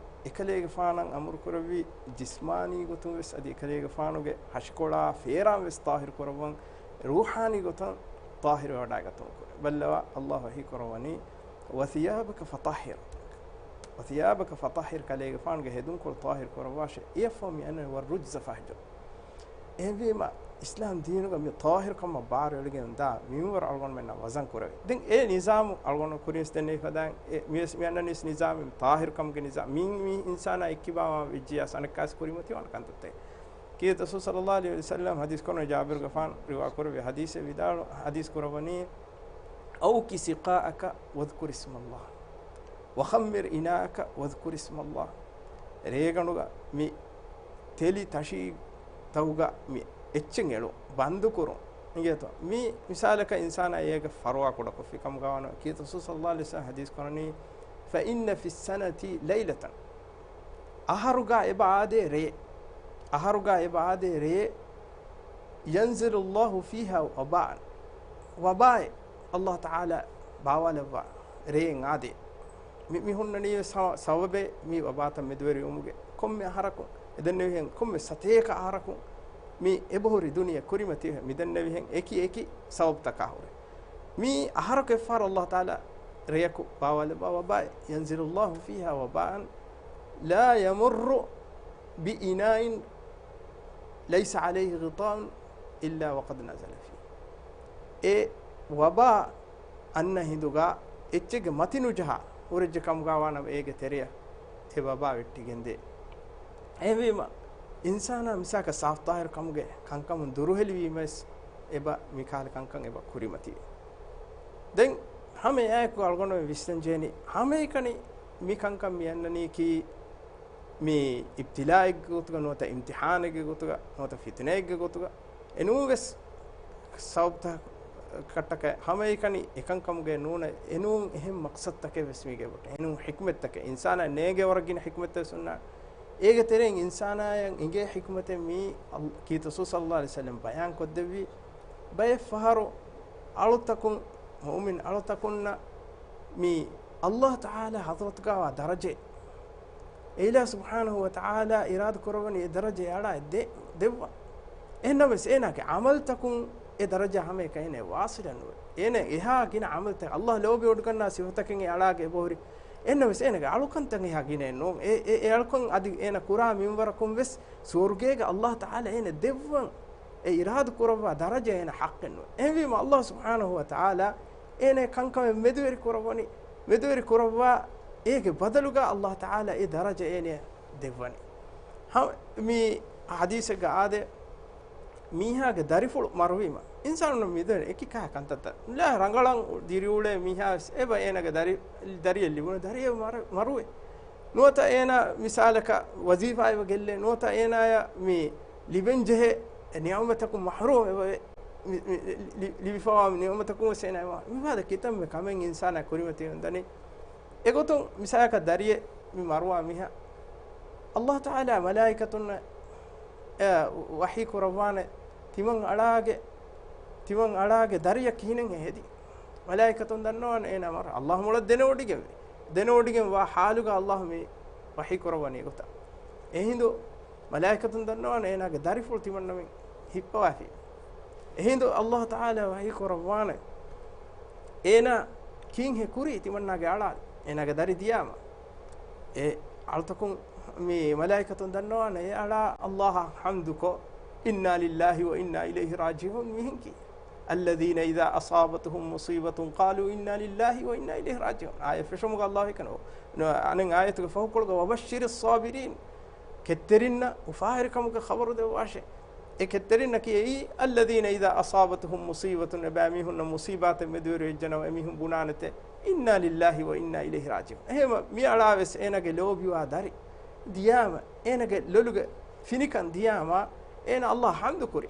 އެކަލޭގެފާނަށް އަމުރު ކުރެއްވި ޖިސްމާނީ ގޮތުން ވެސް އަދި އެކަލޭގެފާނުގެ ހަށިކޮޅާ ފޭރާން ވެސް ޠާހިރު ކުރައްވަން ރޫޙާނީ ގޮތަށް ޠާހިރު ވެވަޑައިގަތުމަށް ކުރޭ. ބައްލަވާ، އައްލާހު ވަޙީ ކުރައްވަނީ، "وثيابك فطهر، وثيابك فطهر"، ކަލޭގެފާނުގެ ހެދުންކޮޅު ޠާހިރު ކުރައްވާށޭ. އެއަށްފަހު މި އަންނަނީ، "والرجز فاهجر". އެހެންވީމަ، އިސްލާމް ދީނުގަ މި ޠާހިރުކަމަށް ބާރު އެޅިގެން ދާ މިންވަރު އަޅުގަނޑުމެންނަށް ވަޒަން ކުރެވޭ. ދެން އެ ނިޒާމު އަޅުގަނޑު ކުރިންސް ދެންނެވި ފަދައިން، އެ މިވެސް މި އަންނަނީސް ނިޒާމެއް، ޠާހިރުކަމުގެ ނިޒާމް. މި، މި އިންސާނާ އެއްކިބާވާ ވެއްޖިޔާސް އަނެއްކާސް ކުރިމަތިވާނެ ކަންތައްތައް. ކީރިތި ރަސޫލު ޞައްލައްލާހު ޢަލައިހި ވަސައްލަމް ޙަދީޘް ކުރަން ޖާބިރުގެފާނު ރިވާ ކުރެއްވި ޙަދީޘެއް ވިދާޅު، ޙަދީޘް ކުރައްވަނީ، "أوك سقاءك واذكر اسم الله، وخمر إناءك واذكر اسم الله." ރޭގަނޑުގަ މި ތެލި ތަށި ތައުގަ މި އެއްޗެއް އެޅު ބަންދުކުރުން އިނގޭތޯ. މި މިސާލަކަށް އިންސާނާ އޭގެ ފަރުވާ ކުޑަކޮށްފި ކަމުގަވާނަ ކީރިތި ރަސޫލު ޞައްލައްލާހު ޢަލައިހި ވަސައްލަމް ޙަދީޘް ކުރަނީ، "فإن في السنة ليلة." އަހަރުގަ އެބަ އާދޭ ރޭ، އަހަރުގަ އެބަ އާދޭ ރޭ، "ينزل الله فيها وباء." ވަބާއެއް އައްލާހު ތަޢާލާ ބާވާލައްވާ ރެއެއް އާދޭ. މި، މި ހުންނަނީ ވެސް ހަމަ ސަބަބެއް މި ވަބާތައް މެދުވެރިވުމުގެ. ކޮންމެ އަހަރަކުން އެ ދެންނެވިހެން، ކޮންމެ ސަތޭކަ އަހަރަކުން މި އެބަހުރި ދުނިޔެ ކުރިމަތިވެ މި ދެންނެވިހެން އެކި އެކި ސަބަބުތަކާ ހުރެ. މީ އަހަރަކު އެއްފަހަރު އައްލާހު ތަޢާލާ ރެޔަކު ބާވާލައްވާ ވަބާއެއް، "ينزل الله فيها وباء لا يمر بإناء ليس عليه غطاء إلا وقد نزل فيه." އެ ވަބާ އަންނަ ހިނދުގަ އެއްޗެއްގެ މަތިނުޖަހާ ހުރެއްޖެ ކަމުގަ ވާނަމަ އޭގެ ތެރެއަށް އެ ވަބާ ވެއްޓިގެންދޭ. އެހެންވީމަ، އިންސާނާ މިސާކަށް ސާފްތާހިރު ކަމުގެ ކަންކަމުން ދުރުހެލިވީމަވެސް އެބަ މިކަހަލަ ކަންކަން އެބަ ކުރިމަތިވޭ. ދެން ހަމަ އެއާއެކު އަޅުގަނޑުމެން ވިސްނަން ޖެހެނީ، ހަމައެކަނި މި ކަންކަން މި އަންނަނީކީ މި އިބްތިލާއެއްގެ ގޮތުގަ ނުވަތަ އިމްތިޙާނެއްގެ ގޮތުގަ ނުވަތަ ފިތުނައެއްގެ ގޮތުގަ އެނޫން ވެސް ސަބަބުތަކަށްޓަކައި ހަމައެކަނި އެކަންކަމުގައި ނޫނޭ، އެނޫން އެހެން މަޤްޞަދުތަކެއް ވެސް މީގެ ބޮޓެ. އެނޫން ޙިކްމަތްތަކެއް، އިންސާނާ ނޭނގޭ ވަރަށް ގިނަ ޙިކްމަތްތައް ވެސް އޮންނާނެ. އޭގެ ތެރެއިން އިންސާނާޔަށް އިނގޭ ޙިކްމަތެއް މީ އަލް-، ކީރިތި ރަސޫލު ޞައްލައްލާހު ޢަލައިހި ވަސައްލަމް ބަޔާން ކޮށްދެއްވީ، ބައެއް ފަހަރު އަޅުތަކުން، މުއުމިން އަޅުތަކުންނަށް މި އައްލާހު ތަޢާލާ ޙަޟްރަތުގަވާ ދަރަޖައެއް، އެ އިލާހު ސުބްޙާނަހު ވަ ތަޢާލާ އިރާދަ ކުރަވަނީ އެ ދަރަޖަ އެ އަޅާ ދެ-، ދެއްވަން. އެހެންނަމަވެސް އޭނާގެ ޢަމަލުތަކުން އެ ދަރަޖަ ހަމައެކަނި އޭނަ ވާޞިލެއް ނުވޭ. އޭނަ އެހާ ގިނަ ޢަމަލުތައް، އައްލާހު ލޯބިވޮޑިގަންނާ ސިފަތަކެއް އެ އަޅާގެ އެބަހުރި. އެހެންނަމަވެސް އޭނަގެ އަޅުކަންތައް އެހާ ގިނައެއް ނޫން. އެ، އެ، އެ އަޅުކަން އަދި އޭނަ ކުރާ މިންވަރަކުން ވެސް ސުވަރުގޭގެ އައްލާހު ތަޢާލާ އޭނަ ދެއްވަން. އެ އިރާދަ ކުރައްވާ ދަރަޖަ އޭނަ ޙައްޤެއް ނުވޭ. އެހެންވީމަ އައްލާހު ސުބްޙާނަހު ވަ ތަޢާލާ އޭނަ ކަންކަމެއް މެދުވެރި ކުރައްވަނީ، މެދުވެރި ކުރައްވާ އޭގެ ބަދަލުގަ އައްލާހު ތަޢާލާ އެ ދަރަޖަ އޭނަޔަށް ދެއްވަނީ. ހަ-، މި ޙަދީޘެއްގަ އާދޭ، މީހާގެ ދަރިފުޅު މަރުވީމަ، އިންސާނުން މިދެން އެކި ކާ ކަންތައްތައް ނުލާ ރަނގަޅަށް ދިރިއުޅޭ މީހާ ވެސް އެބަ އޭނަގެ ދަރި-، ދަރިއެއް ލިބުނު ދަރިއެއް މަރު-، މަރުވޭ. ނުވަތަ އޭނަ މިސާލަކަށް ވަޒީފާ އެބަ ގެއްލޭ، ނުވަތަ އޭނާޔަށް މި ލިބެން ޖެހޭ ނިޢުމަތަކުން މަޙްރޫމް އެބަވޭ. މި-، މި-، ލި-، ލިބިފަވާ ނިޢުމަތަކުން ވެސް އޭނާ އެބަ-، މިފަދަ ކިތަންމެ ކަމެއް އިންސާނާ ކުރިމަތިވެ ދަނީ. އެގޮތުން މިސާލަކަށް ދަރިއެއް މި މަރުވާ މީހާ، އައްލާހު ތަޢާލާ މަލާއިކަތުންނަށް، އެ، ވަޙީ ކުރައްވާނެ، ތިމަން އަޅާގެ، ތިމަން އަޅާގެ ދަރިއަށް ކިހިނެއް ހެދީ؟ މަލާއިކަތުން ދަންނަވާނެ އޭނާ މަރު-، އައްލާހު މޮޅަށް ދެނެވޮޑިގެންވޭ. ދެނެވޮޑިގެން ވާ ޙާލުގަ އައްލާހު މި ވަޙީ ކުރައްވަނީ ގޮތަށް. އެހިނދު މަލާއިކަތުން ދަންނަވާނެ އޭނާގެ ދަރިފުޅު ތިމަންނަމެން ހިއްޕަވާފި. އެހިނދު އައްލާހު ތަޢާލާ ވަޙީ ކުރައްވާނެ، އޭނާ ކީންހެ ކުރީ ތިމަންނާގެ އަޅާ، އޭނާގެ ދަރި ދިޔާމަ. އެ އަޅުތަކުން މި މަލާއިކަތުން ދަންނަވާނެ، އެ އަޅާ އައްލާހަށް ޙަމްދުކޮށް، إنا لله وإنا إليه راجعون މިހެން ކީ. الذين إذا أصابتهم مصيبة قالوا إنا لله وإنا إليه راجعون. އާޔަތް ފެށުމުގަ ﷲ އެކަނި އަނެއް އާޔަތުގެ ފަހުކޮޅުގަ وبشر الصابرين. ކެތްތެރިންނަށް އުފާވެރިކަމުގެ ޚަބަރު ދެއްވާށޭ. އެ ކެތްތެރިންނަކީ އެއީ، الذين إذا أصابتهم مصيبة، އެބައިމީހުންނަށް މުޞީބާތެއް މެދުވެރިވެއްޖެނަމަ އެމީހުން ބުނާނެތެ، إنا لله وإنا إليه راجعون. އެހެންވީމަ މި އަޅާވެސް އޭނާގެ ލޯބިވާ ދަރި ދިޔާމަ، އޭނާގެ ލޮލުގެ ފިނިކަން ދިޔާމަ، އޭނާ ﷲ ޙަމްދު ކުރި.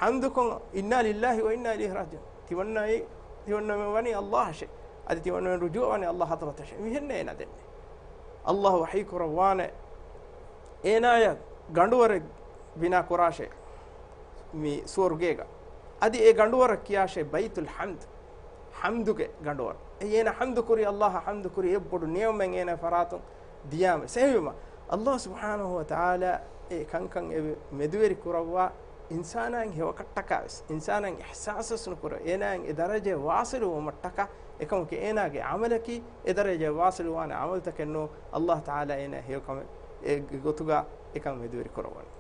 ޙަމްދުކޮށް، إنا لله وإنا إليه راجعون. ތިމަންނައީ، ތިމަންނަމެން ވަނީ ﷲ އަށެ. އަދި ތިމަންނަމެން ރުޖޫޢަ ވަނީ ﷲ ޙަޟްރަތަށެ. މިހެންނޭ އޭނާ ދެންނެ. ﷲ ވަޙީ ކުރައްވާނެ. އޭނާޔަށް ގަނޑުވަރެއް ބިނާ ކުރާށޭ މި ސުވަރުގޭގަ. އަދި އެ ގަނޑުވަރަށް ކިޔާށޭ ބައިތުލް ޙަމްދު. ޙަމްދުގެ ގަނޑުވަރު. އެ އޭނާ ޙަމްދު ކުރީ ﷲ އަށް ޙަމްދު ކުރީ އެއްބޮޑު ނިޢުމަތް އޭނާ ފަރާތުން ދިޔާމަ. އެހެންވީމަ، ﷲ ސުބްޙާނަހޫ ވަތަޢާލާ އެ ކަންކަން އެ މެދުވެރި ކުރައްވާ އިންސާނާއިން ހެޔޮކަށްޓަކާ ވެސް، އިންސާނާއިން އިޙްސާސް ނުކުރެވޭ، އޭނާއިން އެ ދަރަޖަޔަށް ވާޞިލު ވުމަށްޓަކާ، އެކަމަކު އޭނާގެ ޢަމަލަކީ އެ ދަރަޖަޔަށް ވާޞިލު ވާނެ ޢަމަލުތަކެއް ނޫން، ﷲ ތަޢާލާ އޭނާ ހެޔޮކަމެއް އެ ގޮތުގަ އެކަން މެދުވެރި ކުރައްވަނީ.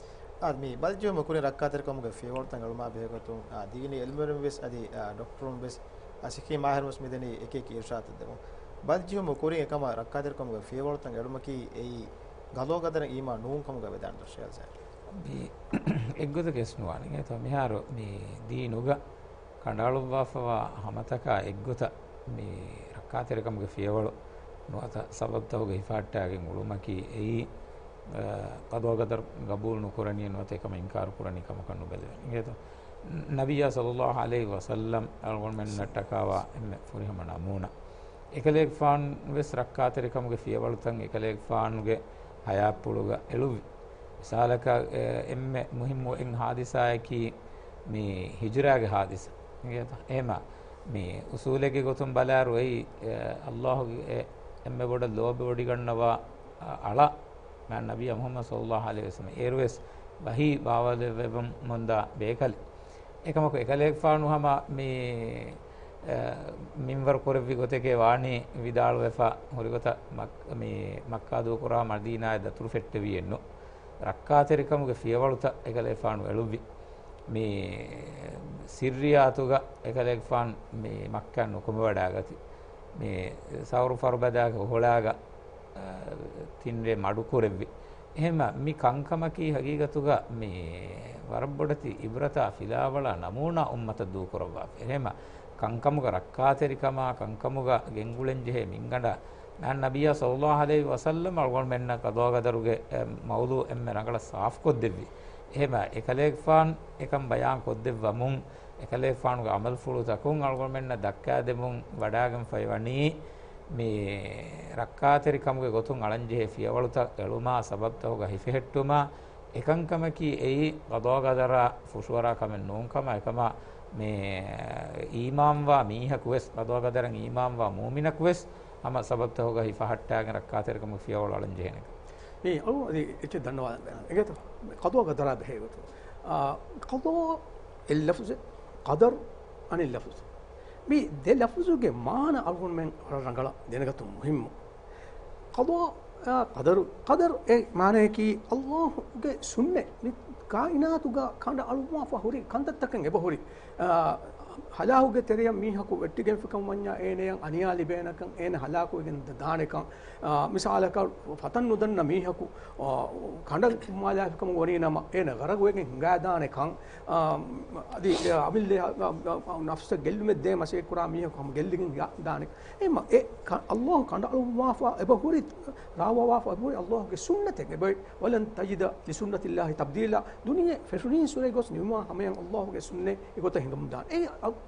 އާ، މި ބަލިޖެހުމުގެ ކުރިން ރައްކާތެރިކަމުގެ ފިޔަވަޅުތައް އެޅުމާ ބެހޭގޮތުން، އާ، ދީނީ ޢިލްމުވެރިން ވެސް އަދި، އާ، ޑޮކްޓަރުން ވެސް، އާ، ސިއްހީ މާހިރުން ވެސް މިދެނީ އެކި އެކި އިރުޝާދުތައް ދެމުން. ބަލިޖެހުމުގެ ކުރިން އެކަމަށް ރައްކާތެރިކަމުގެ ފިޔަވަޅުތައް އެޅުމަކީ އެއީ ޤަޟާ ޤަދަރަށް އީމާން ނުވުން ކަމުގަ ވެދާނެ ދޮށެއް އަލްޒާރީ. މި އެއްގޮތަކަށް ވެސް ނުވާނެ. އެނގޭތޯ މިހާރު މި ދީނުގަ ކަނޑައަޅުއްވާފަވާ ހަމަތަކާ އެއްގޮތަށް މި ރައްކާތެރިކަމުގެ ފިޔަވަޅު ނުވަތަ ސަބަބުތަކުގަ ހިފަހައްޓާގެން އުޅުމަކީ އެއީ، އަ، ޤަޟާ ޤަދަރު ޤަބޫލު ނުކުރަނީ ނުވަތަ އެކަމަށް އިންކާރު ކުރަނީ ކަމަކަށް ނުބެލެވޭނެ. އިނގޭތޯ؟ ނަބިއްޔާ ޞައްލައްލާހު ޢަލައިހި ވަސައްލަމް އަޅުގަނޑުމެންނަށް ޓަކާވާ އެންމެ ފުރިހަމަ ނަމޫނާ. އެކަލޭގެފާނު ވެސް ރައްކާތެރިކަމުގެ ފިޔަވަޅުތައް އެކަލޭގެފާނުގެ ޙަޔާތްޕުޅުގަ އެޅުއްވި. މިސާލަކަށް، އެ، އެންމެ މުހިއްމު އެއް ޙާދިސާއަކީ މި ހިޖުރާގެ ޙާދިސާ. އިނގޭތަ؟ އެހެމަ މި އުޞޫލެއްގެ ގޮތުން ބަލާއިރު އެއީ، އެ، ﷲ ގެ އެ އެންމެ ބޮޑަށް ލޯބިވޮޑިގަންނަވާ، އަ، އަޅާ މާތް ނަބިއްޔާ މުޙައްމަދު ޞައްލައްލާހު ޢަލައިހި ވަސައްލަމް. އޭރުވެސް ވަޙީ ބާވައިލެއްވެވަމުންދާ ބޭކަލެއް. އެކަމަކު އެކަލޭގެފާނު ހަމަ މި، އެ، މިންވަރު ކުރެއްވި ގޮތެކޭ ވާނީ ވިދާޅުވެފަ ހުރިގޮތަށް މައް-، މި މައްކާ ދޫކުރާ މަދީނާއަށް ދަތުރު ފެއްޓެވީއެއްނު. ރައްކާތެރިކަމުގެ ފިޔަވަޅުތައް އެކަލޭގެފާނު އެޅުއްވި. މި ސިއްރިއްޔާތުގަ އެކަލޭގެފާނު މި މައްކާ ނުކުމެވަޑައިގަތި. މި ސައުރު ފަރުބަދާގެ އުހުޅާގަ، އަ، ތިންރޭ މަޑުކުރެއްވި. އެހެމަ މި ކަންކަމަކީ ހަގީގަތުގަ މި ވަރަށް ބޮޑެތި ޢިބްރަތާ ފިލާވަޅާ ނަމޫނާ އުއްމަތަށް ދޫކުރައްވާފަ. އެހެމަ ކަންކަމުގަ ރައްކާތެރިކަމާ ކަންކަމުގަ ގެންގުޅެންޖެހޭ މިންގަނޑާ މާތް ނަބިއްޔާ ޞައްލައްލާހު ޢަލައިހި ވަސައްލަމް އަޅުގަނޑުމެންނަށް ޤަޟާ ޤަދަރުގެ، އެ، މައުޟޫޢު އެންމެ ރަނގަޅަށް ސާފުކޮށްދެއްވި. އެހެމަ އެކަލޭގެފާނު އެކަން ބަޔާން ކޮށްދެއްވަމުން، އެކަލޭގެފާނުގެ ޢަމަލުފުޅުތަކުން އަޅުގަނޑުމެންނަށް ދައްކާދެމުން ވަޑާގެންފައިވަނީ، މި ރައްކާތެރިކަމުގެ ގޮތުން އަޅަންޖެހޭ ފިޔަވަޅުތައް އެޅުމާ، ސަބަބުތަކުގަ ހިފެހެއްޓުމާ، އެކަންކަމަކީ އެއީ ޤަޟާ ޤަދަރާ ފުށުއަރާ ކަމެއް ނޫންކަމަށް. އެކަމަށް މި އީމާންވާ މީހަކު ވެސް، ޤަޟާ ޤަދަރަށް އީމާންވާ މުއުމިނަކު ވެސް، ހަމަ ސަބަބުތަކުގަ ހިފަހައްޓާގެން ރައްކާތެރިކަމުގެ ފިޔަވަޅު އަޅަންޖެހޭނެކަން. މި އަޅު އަދި އެއްޗެއް ދަންނަވާލަން ބޭނުން. އެނގޭތޯ؟ ޤަޟާ ޤަދަރާ ބެހޭގޮތުން. އާ، ޤަޟާ އެއް ލަފުޒެއް، ޤަދަރު އަނެއް ލަފުޒެއް. މި ދެ ލަފުޒުގެ މާނަ އަޅުގަނޑުމެން ވަރަށް ރަނގަޅަށް ދެނެގަތުން މުހިއްމު. ޤަޟާ، އާ، ޤަދަރު، ޤަދަރު އެ މާނަޔަކީ ﷲ ގެ ސުންނަތް. މި ކާއިނާތުގަ ކަނޑައަޅުއްވާފަ ހުރި ކަންތައްތަކެއް އެބަހުރި. އާ، ހަލާކުގެ ތެރެޔަށް މީހަކު ވެއްޓިގެންފިކަމަށް ވަންޏާ އޭނަޔަށް އަނިޔާ ލިބޭނެކަން، އޭނަ ހަލާކުވެގެން ދާނެކަން، އާ، މިސާލަކަށް ފަތަން ނުދަންނަ މީހަކު، އާ، ކަނޑަށް މާލާފިކަމަށް ވަނީ ނަމަ، އޭނަ ޣަރަޤުވެގެން ހިނގާދާނެކަން، އާ، އަދި، އާ، އަމިއްލަ، އާ، އާ، ނަފްސަށް ގެއްލުމެއް ދޭ މަސައްކަތް ކުރާ މީހަކު ހަމަ ގެއްލިގެން ދާނެ. އެމަ، އެ ކަ-، ﷲ ކަނޑައަޅުއްވާފަ އެބަހުރި، ރާވާވާފަ އެބަހުރި ﷲ ގެ ސުންނަތެއް އެބައޮތް. ވަލަން ތަޖިދަ ލިސުންނަތިﷲ ތަބްދީލާ. ދުނިޔެ ފެށުނީން ސުރެ ގޮސް ނިމުމާ ހަމަޔަށް ﷲ ގެ ސުންނަތް އެގޮތަށް ހިނގަމުންދާނެ. އެ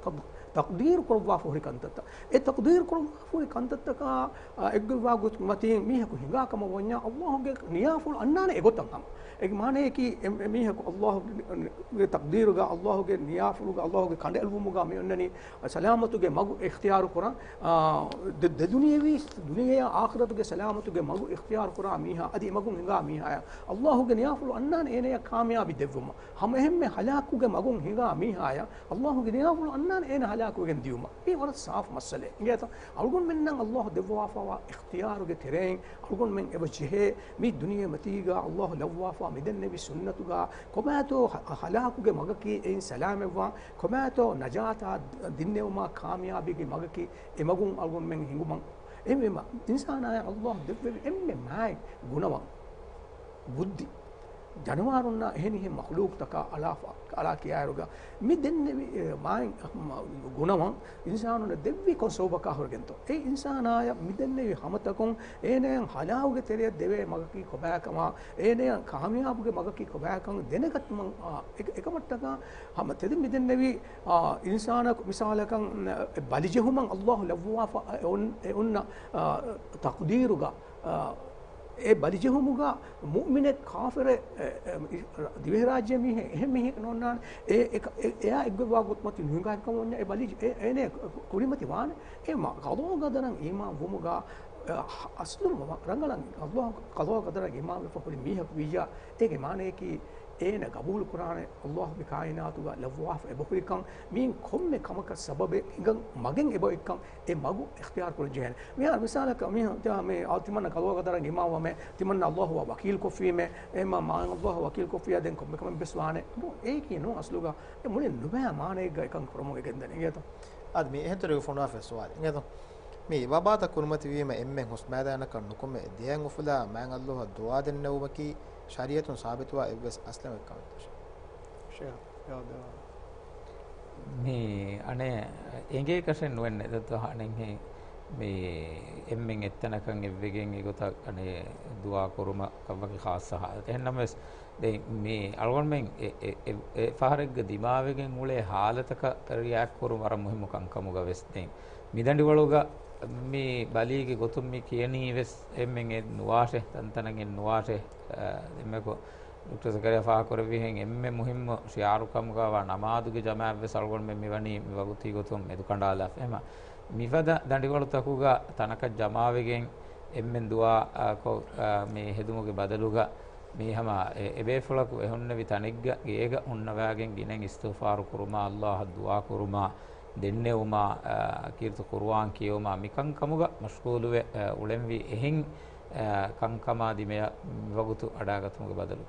ތަ-، ތަޤްދީރު ކުރައްވާފަ ހުރި ކަންތައްތައް. އެ ތަޤްދީރު ކުރައްވާފަ ހުރި ކަންތައްތަކާ، އާ، އެއްގޮތްވާ ގޮތް މަތީން މީހަކު ހިނގާ ކަމަށް ވަންޏާ، ﷲ ގެ ނިޔާފުޅު އަންނާނެ އެގޮތަށް ހަމަ. އޭގެ މާނަޔަކީ އެ، އެ މީހަކު ﷲ ގެ ތަޤްދީރުގަ، ﷲ ގެ ނިޔާފުޅުގަ، ﷲ ގެ ކަނޑައެޅުވުމުގަ މި އޮންނަނީ ސަލާމަތުގެ މަގު އިޚްތިޔާރު ކުރަން، އާ، ދެ-، ދެ ދުނިޔެވީ، ދުނިޔެއާ އާޚިރަތުގެ ސަލާމަތުގެ މަގު އިޚްތިޔާރު ކުރާ މީހާ، އަދި އެ މަގުން ހިނގާ މީހާޔަށް ﷲ ގެ ނިޔާފުޅު އަންނާނެ އޭނަޔަށް ކާމިޔާބީ ދެއްވުމަށް. ހަމަ އެހެންމެ ހަލާކުގެ މަގުން ހިނގާ މީހާޔަށް ﷲ ގެ ނިޔާފުޅު އަންނާނެ އޭނަ ހަލާ ކުރިގެން ދިޔުމަށް. މީ ވަރަށް ސާފު މައްސަލައެއް. އިނގޭތަ؟ އަޅުގަނޑުމެންނަށް ﷲ ދެއްވާފަވާ އިޚްތިޔާރުގެ ތެރެއިން އަޅުގަނޑުމެން އެބަ ޖެހޭ، މި ދުނިޔެ މަތީގަ ﷲ ލައްވާފަ މިދެންނެވި ސުންނަތުގަ ކޮބާތޯ ހަ-، ހަލާކުގެ މަގަކީ އެއިން ސަލާމަތްވާން، ކޮބާތޯ ނަޖާތާ ދިންނެވުމާ ކާމިޔާބީގެ މަގަކީ އެ މަގުން އަޅުގަނޑުމެން ހިނގުމަށް. އެހެންވީމަ، އިންސާނާޔަށް ﷲ ދެއްވެވި އެންމެ މާތް ގުނަވަން، ބުއްދި، ޖަނަވާރުންނާ އެހެނިހެން މަޚްލޫޤުތަކާ އަޅާފަ-، އަޅާ ކިޔާއިރުގަ މި ދެންނެވި، އެ، މާތް ގުނަވަން އިންސާނުންނަށް ދެއްވީ ކޮން ސަބަބަކާ ހުރެގެންތޯ؟ އެ އިންސާނާޔަށް މި ދެންނެވި ހަމަތަކުން އޭނަޔަށް ހަލާކުގެ ތެރެއަށް ދެވޭ މަގަކީ ކޮބާކަމާ، އޭނަޔަށް ކާމިޔާބުގެ މަގަކީ ކޮބާކަން ދެނެގަތުމަށް، އާ، އެ-، އެކަމަށްޓަކާ ހަމަ ތެދެއް މި ދެންނެވި، އާ، އިންސާނަކު މިސާލަކަށް، އެ، ބަލިޖެހުމަށް ﷲ ލައްވާފަ، އެ އޮން-، އެ އޮންނަ، އާ، ތަޤްދީރުގަ، އާ، އެ ބަލިޖެހުމުގަ މުއުމިނެއް ކާފިރެއް، އެ، އެ، ދިވެހިރާއްޖެ މީހެއް އެހެން މީހެއް ނޯންނާނެ. އެ، އެ، އެ، އެއާ އެއްގޮތްވާ ގޮތުމަތި ނުހިނގާ ކަމަށް އޮންނަ އެ ބަލި، އެ، އޭނަ ކުރިމަތި ވާނެ. އެ މަ-، ޤަޟާ ޤަދަރަށް އީމާން ވުމުގަ، އަ، އަސްލު މަ-، ރަނގަޅަށް ޤަޟާ، ޤަޟާ ޤަދަރަށް އީމާން ވެފަ ހުރި މީހަކު ވިއްޔާ، އޭގެ މާނަޔަކީ އޭނަ ޤަބޫލު ކުރާނެ ﷲ މި ކާއިނާތުގަ ލައްވާފަ އެބަހުރިކަން، މިއިން ކޮންމެ ކަމަކަށް ސަބަބެއް ހިނގަން މަގެއް އެބައޮތްކަން އެ މަގު އިޚްތިޔާރު ކުރަން ޖެހޭނެ. މިހާރު މިސާލަކަށް މި، މި، އާ، ތިމަންނަ ޤަޟާ ޤަދަރަށް އީމާންވަމޭ، ތިމަންނަ ﷲ ވަކީލު ކޮށްފީމޭ، އެ މަ-، މާ ﷲ ވަކީލު ކޮށްފިޔާ ދެން ކޮންމެ ކަމެއް ވެސް ވާނެ. އެއީކީ ނޫން އަސްލުގަ. އެ މުޅި ނުބައި މާނައެއްގަ އެކަން ކުރަމުން އެ ގެންދަނީ އިނގޭތަ؟ އަދި މި އެހެންތެރި ފޮނުވާފަ ސުވާލެއް އިނގޭތަ؟ މި ވަބާތައް ކުރިމަތިވީމަ އެންމެން ހުސްމައިދާނަކަށް ނުކުމެ، ދެއަތް އުފުލާ މާތް ﷲ އަށް ދުޢާ ދެންނެވުމަކީ ޝަރީޢަތުން ސާބިތުވާ އެއްވެސް އަސްލަމެއް ކަމެއްތަ؟ ޝޭޚް. ޝޭޚް، ޔާ ދެވާ. މި އަނެއް އެނގޭކަށެއް ނުވެން ނެތް ދަތު އަނެއްހެން މި އެންމެން އެއްތަނަކަށް އެއްވެގެން އެގޮތަށް އަނެއް ދުޢާ ކުރުމަށް ކައްވަކި ޚާއްޞަ ހާލަތެއް. އެހެންނަމަވެސް، ދެން މި އަޅުގަނޑުމެން އެ، އެ، އެ، އެ ފަހަރެއްގަ ދިމާވެގެން އުޅޭ ހާލަތަކަށް ރިއާއެކް ކުރުން ވަރަށް މުހިއްމު ކަންކަމުގަ ވެސް ދެން މި ދަނޑިވަޅުގަ މި ބަލީގެ ގޮތުން މި ކިޔަނީ ވެސް އެންމެން އެ ނުވާށޭ، ތަންތަނަށް އެ ނުވާށޭ، އާ، އެންމެކު ޑޮކްޓަރ ޒަކަރިޔާ ފާހަގަކުރެއްވިހެން އެންމެ މުހިއްމު ޝިޢާރު ކަމުގަވާ ނަމާދުގެ ޖަމާޢަތް ވެސް އަޅުގަނޑުމެން މިވަނީ މި ވަގުތީ ގޮތުން މެދުކަނޑާލާފަ. އެހެންމަ މިފަދަ ދަނޑިވަޅުތަކުގަ ތަނަކަށް ޖަމާވެގެން އެންމެން ދުޢާ، އާ، ކޮށް، އާ، މި ހެދުމުގެ ބަދަލުގަ މީ ހަމަ އެ، އެބޭފުޅަކު އެ ހުންނެވި ތަނެއްގަ ގޭގަ ހުންނަވާގެން ގިނައިން އިސްތިޣްފާރު ކުރުމާ، ﷲ އަށް ދުޢާ ކުރުމާ، ދެންނެވުމާ، އާ، ކީރިތި ޤުރުއާން ކިޔެވުމާ، މިކަންކަމުގަ މަޝްޣޫލުވެ، އާ، އުޅެންވީ އެހެން، އާ، ކަންކަމާ ދިމަޔަށް މިވަގުތު އަޑާގަތުމުގެ ބަދަލު.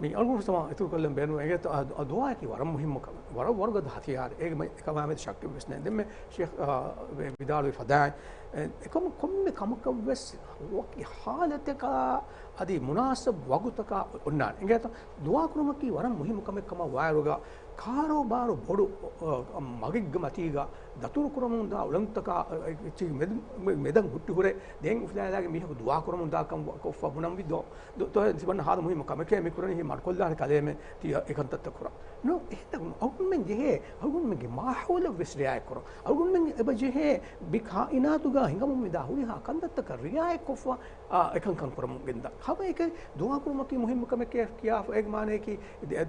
މި އަޅުގަނޑު ސަމާ އިތުރުކޮށްލަން ބޭނުން އެނގޭތޯ، އާ، ދު-، އާ، ދުޢާއަކީ ވަރަށް މުހިއްމު ކަމެއް. ވަރަށް ވަރުގަދަ ހަތިޔާރެއް. އޭގެ މަ-، އެކަމާމެދު ޝައްކެއް ވެސް ނެތް. ދެންމެ ޝޭޚް، އާ، ވި-، ވިދާޅުވި ފަދައިން، އެ، އެކަމަ ކޮންމެ ކަމަކަށް ވެސް ވަކި ހާލަތަކާ އަދި މުނާސަބް ވަގުތަކާ އޮންނާނެ. އެނގޭތޯ؟ ދުޢާ ކުރުމަކީ ވަރަށް މުހިއްމު ކަމެއް ކަމަށް ވާއިރުގަ، ކާރޯބާރު ބޮޑު، އަ، މަގެއްގެ މަތީގަ ދަތުރު ކުރަމުން ދާ އުޅަނދުތަކާ، އަ، އެ، މެދު-، މެ-، މެދަން ހުއްޓި ހުރެ ދެން އުފުލާލާގެ މީހަކު ދުޢާ ކުރަމުން ދާކަން ކޮށްފަ ބުނަންވީ ދޯ؟ ދޯ، ދޯ، ތިމަންނަ ހާދަ މުހިއްމު ކަމެކޭ މި ކުރަނީ މަޑުކޮށްލާނެ ކަލޭމެ ތިޔަ އެކަންތައްތައް ކުރަން. ނޫން، އެހެން އަޅުގަނޑުމެން ޖެހޭ، އަޅުގަނޑުމެންގެ މާހައުލަށް ވެސް ރިޢާޔަތް ކުރަން. އަޅުގަނޑުމެން އެބަ ޖެހޭ މި ކާއިނާތުގަ ހިނގަމުން މިދާ ހުރިހާ ކަންތައްތަކަށް ރިޢާޔަތް ކޮށްފަ، އާ، އެކަންކަން ކުރަމުން ގެންދާ. ހަމައެކަނި ދުޢާ ކުރުމަކީ މުހިއްމު ކަމެކޭ ކިޔާފަ، އޭގެ މާނަޔަކީ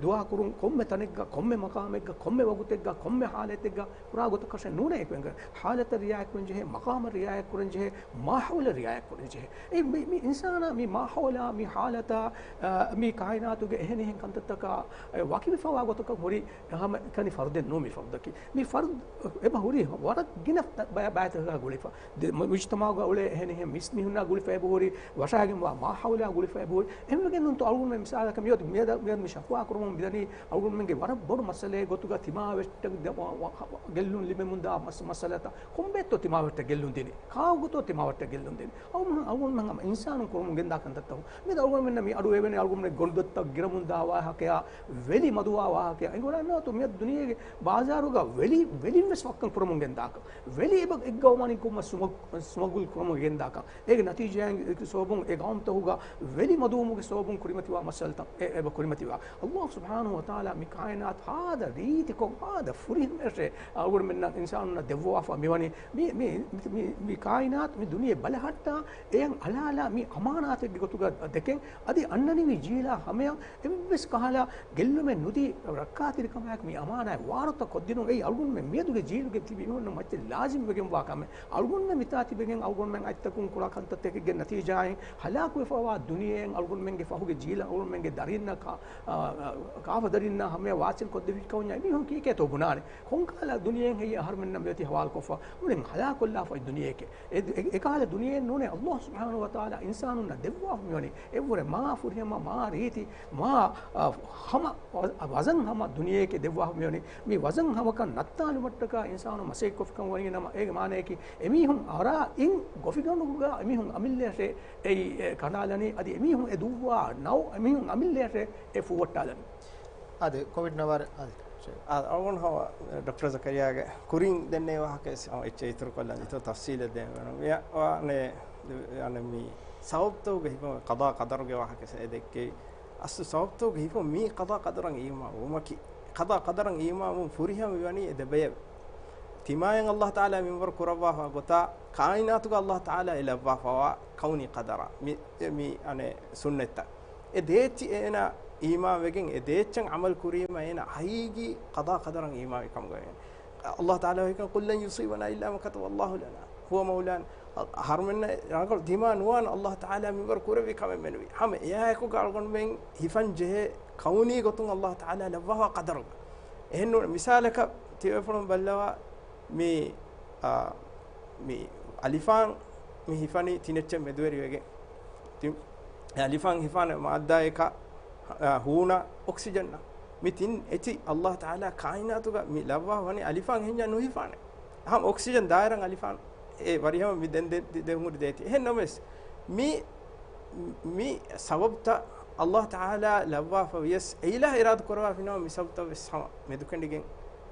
ދުޢާ ކުރުން ކޮންމެ ތަނެއްގަ، ކޮންމެ މަޤާމެއްގަ، ކޮންމެ ވަގުތެއްގަ، ކޮންމެ ހާލަތެއްގަ ކުރާ ގޮތަކަށެއް ނޫނޭ. އެކު އެނގޭ ހާލަތަށް ރިޢާޔަތް ކުރަން ޖެހޭ، މަޤާމަށް ރިޢާޔަތް ކުރަން ޖެހޭ، މާހައުލަށް ރިޢާޔަތް ކުރަން ޖެހޭ. އެ މި، މި އިންސާނާ މި މާހައުލާ، މި ހާލަތާ، އާ، މި ކާއިނާތުގެ އެހެނިހެން ކަންތައްތަކާ، އެ، ވަކިވެފަވާ ގޮތަކަށް ހުރި ހަމައެކަނި ފަރުދެއް ނޫން މި ފަރުދަކީ. މި ފަރުދު އެބަ ހުރީ ވަރަށް ގިނަ ބަޔަ-، ބައިތަކަކާ ގުޅިފަ. ދެ-، މު-، މުޖުތަމަޢުގަ އުޅޭ އެހެނިހެން މިސް މީހުންނާ ގުޅިފަ އެބަހުރި، ވަށާގެންވާ މާހައުލާ ގުޅިފަ އެބަހުރި. އެހެންވެގެން ނޫންތޯ އަޅުގަނޑުމެން މިސާލަކަށް މިއަދު، މިއަދު، މިއަދު މި ޝަކުވާ ކުރަމުން މިދަނީ އަޅުގަނޑުމެންގެ ވަރަށް ބޮޑު މައްސަލައެއް ގޮތުގަ ތިމާވެށްޓަށް ދެ-، ވަ-، ވަ-، ގެއްލުން ލިބެމުންދާ މައްސަ-، މައްސަލަތައް. ކޮންބައެއްތޯ ތިމާވެށްޓަށް ގެއްލުން ދިނީ؟ ކާކުގެތޯ ތިމާވެށްޓަށް ގެއްލުން ދިނީ؟ އަޅުގަނޑުމެން، އަޅުގަނޑުމެން ހަމަ އިންސާނުން ކުރަމުން ގެންދާ ކަންތައްތަކުން. މިއަދު އަޅުގަނޑުމެންނަށް މި އަޑު އެވެނީ އަޅުގަނޑުމެން ގޮނޑުދޮށްތައް ގިރަމުންދާ ވާހަކަޔާ، ވެލި މަދުވާ ވާހަކަޔާ. އެނގިވަޑަންނަވާތޯ މިއަދު ދުނިޔޭގެ ބާޒާރުގަ ވެލި، ވެލިން ވެސް ވައްކަން ކުރަމުން ގެންދާކަން. ވެލި އެބަ އެއްގައުމާނި ކުރުމަށް ސުމަ-، ސުމަގުލް ކުރަމުން ގެންދާކަން. އޭގެ ނަތީޖާއިން ސަބަބުން އެ ގައުމުތަކުގަ ވެލި މަދުވުމުގެ ސަބަބުން ކުރިމަތިވާ މައްސަލަތައް އެ-، އެބަ ކުރިމަތިވާ. ﷲ ސުބްޙާނަހޫ ވަތަޢާލާ މި ކާއިނާތު ހާދަ ރީތިކޮށް ހާދަ ފުރިހަމައަށޭ އަޅުގަނޑުމެންނަށް އިންސާނުންނަށް ދެއްވާފަ މިވަނީ. މި، މި، މި، މި ކާއިނާތު މި ދުނިޔެ ބަލަހައްޓާ އެޔަށް އަޅާލާ މި އަމާނާތެއްގެ ގޮތުގަ ދެކެން އަދި އަންނަނިވި ޖީލާ ހަމަޔަށް އެއްވެސް ކަހަލަ ގެއްލުމެއް ނުދީ ރައްކާތެރިކަމާއެކު މި އަމާނާތް ވާރުތައް ކޮށްދިނުން އެއީ އަޅުގަނޑުމެން މިއަދުގެ ޖީލުގެ ތިބި މީހުންނަށް މައްޗަށް ލާޒިމް ވެގެންވާ ކަމެއް. އަޅުގަނޑުމެން ހިތާ ތިބެގެން އަޅުގަނޑުމެން އަތްތަކުން ކުރާ ކަންތައްތަކެއްގެ ނަތީޖާއިން ހަލާކުވެފައިވާ ދުނިޔެއެއް އަޅުގަނޑުމެންގެ ފަހުގެ ޖީލަށް އަޅުގަނޑުމެންގެ ދަރިންނަށް ކާ-، އާ، އާ، ކާފަ ދަރިންނާ ހަމަޔަށް ވާސިލް ކޮށްދެވި ކަމަށް މީހުން ކީކޭތޯ ބުނާނެ؟ ކޮންކަހަލަ ދުނިޔެއެއް ހެއްޔޭ އަހަރުމެންނަށް މިއޮތީ ހަވާލުކޮށްފަ؟ މުޅިން ހަލާކުކޮށްލާފައި ދުނިޔެއެކޭ. އެ، އެ، އެކަހަލަ ދުނިޔެއެއް ނޫނޭ. އައްލާހު ސުބްޙާނަހޫ ވަތަޢާލާ އިންސާނުންނަށް ދެއްވާފަ މިވަނީ އެއްވުރެ މާ ފުރިހަމަ، މާ ރީތި، މާ، އާ، ހަމަ ވަ-، ވަޒަން ހަމަ ދުނިޔެއެކޭ ދެއްވާފަ މިވަނީ. މި ވަޒަން ހަމަކަން ނައްތާލުމަށްޓަކާ އިންސާނު މަސައްކަތްކޮށްފިކަން ވަނީ ނަމަ، އޭގެ މާނަޔަކީ އެމީހުން އަރާ އިން ގޮފިގަނޑުގަ އެމީހުން އަމިއްލަޔަށޭ އެއީ، އެ، ކަނޑާލަނީ. އަދި އެމީހުން އެ ދުއްވާ ނައު އެމީހުން އަމިއްލަޔަށޭ އެ ފޫވައްޓާލަނީ. އަދި ކޮވިޑް ނަވާރަ އަދި އަ-، އަޅުގަނޑު ހަމަ ޑޮކްޓަރ ޒަކަރިޔާގެ ކުރިން ދެންނެވި ވާހަކަވެސް ހަމަ އެއްޗެއް އިތުރުކޮށްލަން އިތުރު ތަފްސީލެއް ދޭން ވޭނު. މި ވާނެ، އަނެއް މި ސަބަބުތަކުގެ ހިފަން ޤަޟާ ޤަދަރުގެ ވާހަކަވެސް އެ ދެއްކެވި. އަސްލު ސަބަބުތަކުގެ ހިފަން މީ ޤަޟާ ޤަދަރަށް އީމާން ވުމަކީ، ޤަޟާ ޤަދަރަށް އީމާން ވުން ފުރިހަމަ މިވަނީ އެ ދެބަޔަށް. ތިމާޔަށް އައްލާހު ތަޢާލާ މިންވަރު ކުރައްވާފަ ގޮތާ، ކާއިނާތުގަ އައްލާހު ތަޢާލާ އެ ލައްވާފަވާ ކައުނީ ޤަދަރާ. މި، މި، އަނެއް ސުންނަތްތައް. އެ ދޭއްޗި އޭނާ އީމާންވެގެން އެ ދޭއްޗަށް ޢަމަލު ކުރީމަ އޭނާ ހަގީގީ ޤަޟާ ޤަދަރަށް އީމާންވި ކަމުގަ ވޭނެ. އައްލާހު ތަޢާލާ ވަޙީކޮށް، "قل لن يصيبنا إلا ما كتب الله لنا هو مولانا." އަހަރުމެންނަށް ރަނގަޅު ތިމާ ނުވާނެ އައްލާހު ތަޢާލާ މިންވަރު ކުރެއްވި ކަމެއް މެނުވީ. ހަމަ އެއާއެކުގަ އަޅުގަނޑުމެން ހިފަން ޖެހޭ ކައުނީ ގޮތުން އައްލާހު ތަޢާލާ ލައްވާފަ ޤަދަރުގަ. އެހެންނޫން މިސާލަކަށް ތިބޭފުޅުން ބައްލަވާ މި، އާ، މި އަލިފާން މި ހިފަނީ ތިނެއްޗެއް މެދުވެރިވެގެން. ތި-، އެ އަލިފާން ހިފާނެ މާއްދާއަކަށް، އާ، ހޫނަށް އޮކްސިޖަންއަށް. މި ތިން އެތި އައްލާހު ތަޢާލާ ކާއިނާތުގަ މި ލައްވާ ވަނީ އަލިފާން ހެންޏާ ނުހިފާނެ. ހަމަ އޮކްސިޖަން ދާއިރަށް އަލިފާން އެ ވަރިހަމަ މި ދެން ދެ-، ދެ-، ދެން ހުރި ދޭތި. އެހެން ނަމަވެސް މި، މި ސަބަބުތައް އައްލާހު ތަޢާލާ ލައްވާފަ ވިޔަސް، އެ އިލާހު އިރާދަ ކުރައްވާފިނަމަ މި ސަބަބުތައް ވެސް ހަމަ މެދުކެނޑިގެން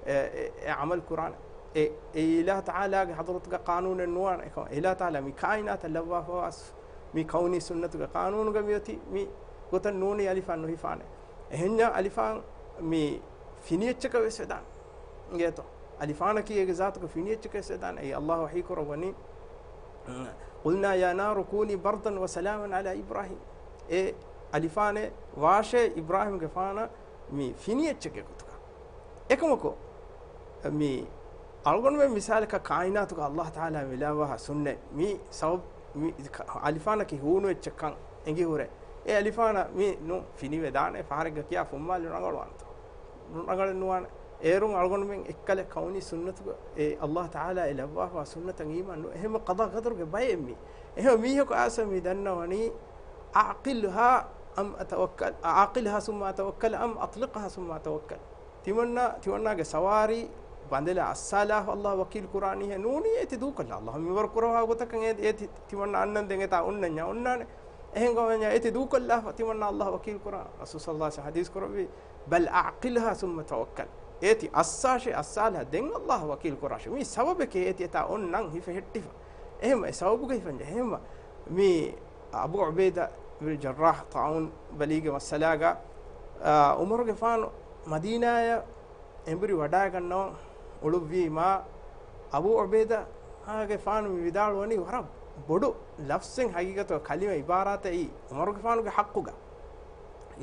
އެ، އެ، އެ ޢަމަލު ކުރާނެ. އެ، އެ އިލާހު ތަޢާލާގެ ޙަޟްރަތުގަ ޤާނޫނެއް ނުވާނެ. އެކަމަ އެ އިލާހު ތަޢާލާ މި ކާއިނާތަށް ލައްވާފަވާ މި ކައުނީ ސުންނަތުގެ ޤާނޫނުގަ މިއޮތީ މި ގޮތަށް ނޫނީ އަލިފާން ނުހިފާނެ. އެހެންޏާ އަލިފާން މި ފިނިއެއްޗަކަށް ވެސް ވެދާނެ. އިނގޭތޯ؟ އަލިފާނަކީ އޭގެ ޒާތުގަ ފިނިއެއްޗަކަށް ވެސް ވެދާނެ. އެއީ އައްލާހު ވަޙީ ކުރައްވަނީ، "قلنا يا نار كوني بردا وسلاما على إبراهيم." އޭ އަލިފާނެއް ވާށޭ އިބްރާހީމްގެފާނަށް މި ފިނިއެއްޗެއްގެ ގޮތުގަ. އެކަމަކު، މި އަޅުގަނޑުމެން މިސާލަކަށް ކާއިނާތުގަ އައްލާހު ތަޢާލާ މިލާވާހާ ސުންނަތް މި ސަބަބު، މި ކަ-، އަލިފާނަކީ ހޫނު އެއްޗެއްކަން އެނގި ހުރެ. އެ އަލިފާނަށް މި ނު ފިނިވެދާނެ، ފަހަރެއްގަ ކިޔާ ފުންމާލި ރަނގަޅުވާނެތޯ؟ ރަނގަޅެއް ނުވާނެ. އޭރުން އަޅުގަނޑުމެން އެއްކަލަ ކައުނީ ސުންނަތުގަ އެ އައްލާހު ތަޢާލާ އެ ލައްވާފާ ސުންނަތަށް އީމާން ނު-، އެހެންމަ ޤަޟާ ޤަދަރުގެ ބައެއް މީ. އެހެން މީހަކު އާސަ މި ދަންނަވަނީ، "أعقلها أم أتوكل، أعقلها ثم أتوكل أم أطلقها ثم أتوكل." ތިމަންނާ، ތިމަންނާގެ ސަވާރީ ބަނދެލާ އައްސާލާފަ އައްލާހު ވަކީލު ކުރާނީހޭ؟ ނޫނީ، އޭތި ދޫކޮށްލާ. އައްލާހު މިންވަރު ކުރައްވާ ގޮތަކަށް އޭ-، އޭތި ތިމަންނާ އަންނަން ދެން އެތާ އޮންނަންޏާ އޮންނާނެ. އެހެން ގޮވަންޏާ އޭތި ދޫކޮށްލާފަ ތިމަންނާ އައްލާހު ވަކީލު ކުރާ. ރަސޫލު ޞައްލައްލާހު ޢަލައިހި ވަސައްލަމަ ޙަދީޘް ކުރެއްވި، "بل أعقلها ثم توكل." އޭތި އައްސާށޭ، އައްސާލާ ދެން އައްލާހު ވަކީލު ކުރާށޭ. މީ ސަބަބެކޭ އޭތި އެތާ އޮންނަން ހިފެހެއްޓިފަ. އެހެންމަ އެ ސަބަބުގަ ހިފަންޖެހޭ. އެހެންމަ މީ އަބޫ ޢުބައިދާ ބިން ޖައްރާޙް ޠާޢޫން ބަލީގެ މައްސަލާގަ، އާ، ޢުމަރުގެފާނު މަދީނާޔަށް އެނބުރި ވަޑައިގަންނަވަން އުޅުއްވީމާ، އަބޫ ޢުބައިދާގެފާނު މި ވިދާޅުވަނީ ވަރަށް ބޮޑު ލަފްޒެއް، ޙަޤީޤަތުގަ ކަލިމަ އިބާރާތެއް އެއީ ޢުމަރުގެފާނުގެ ޙައްޤުގަ.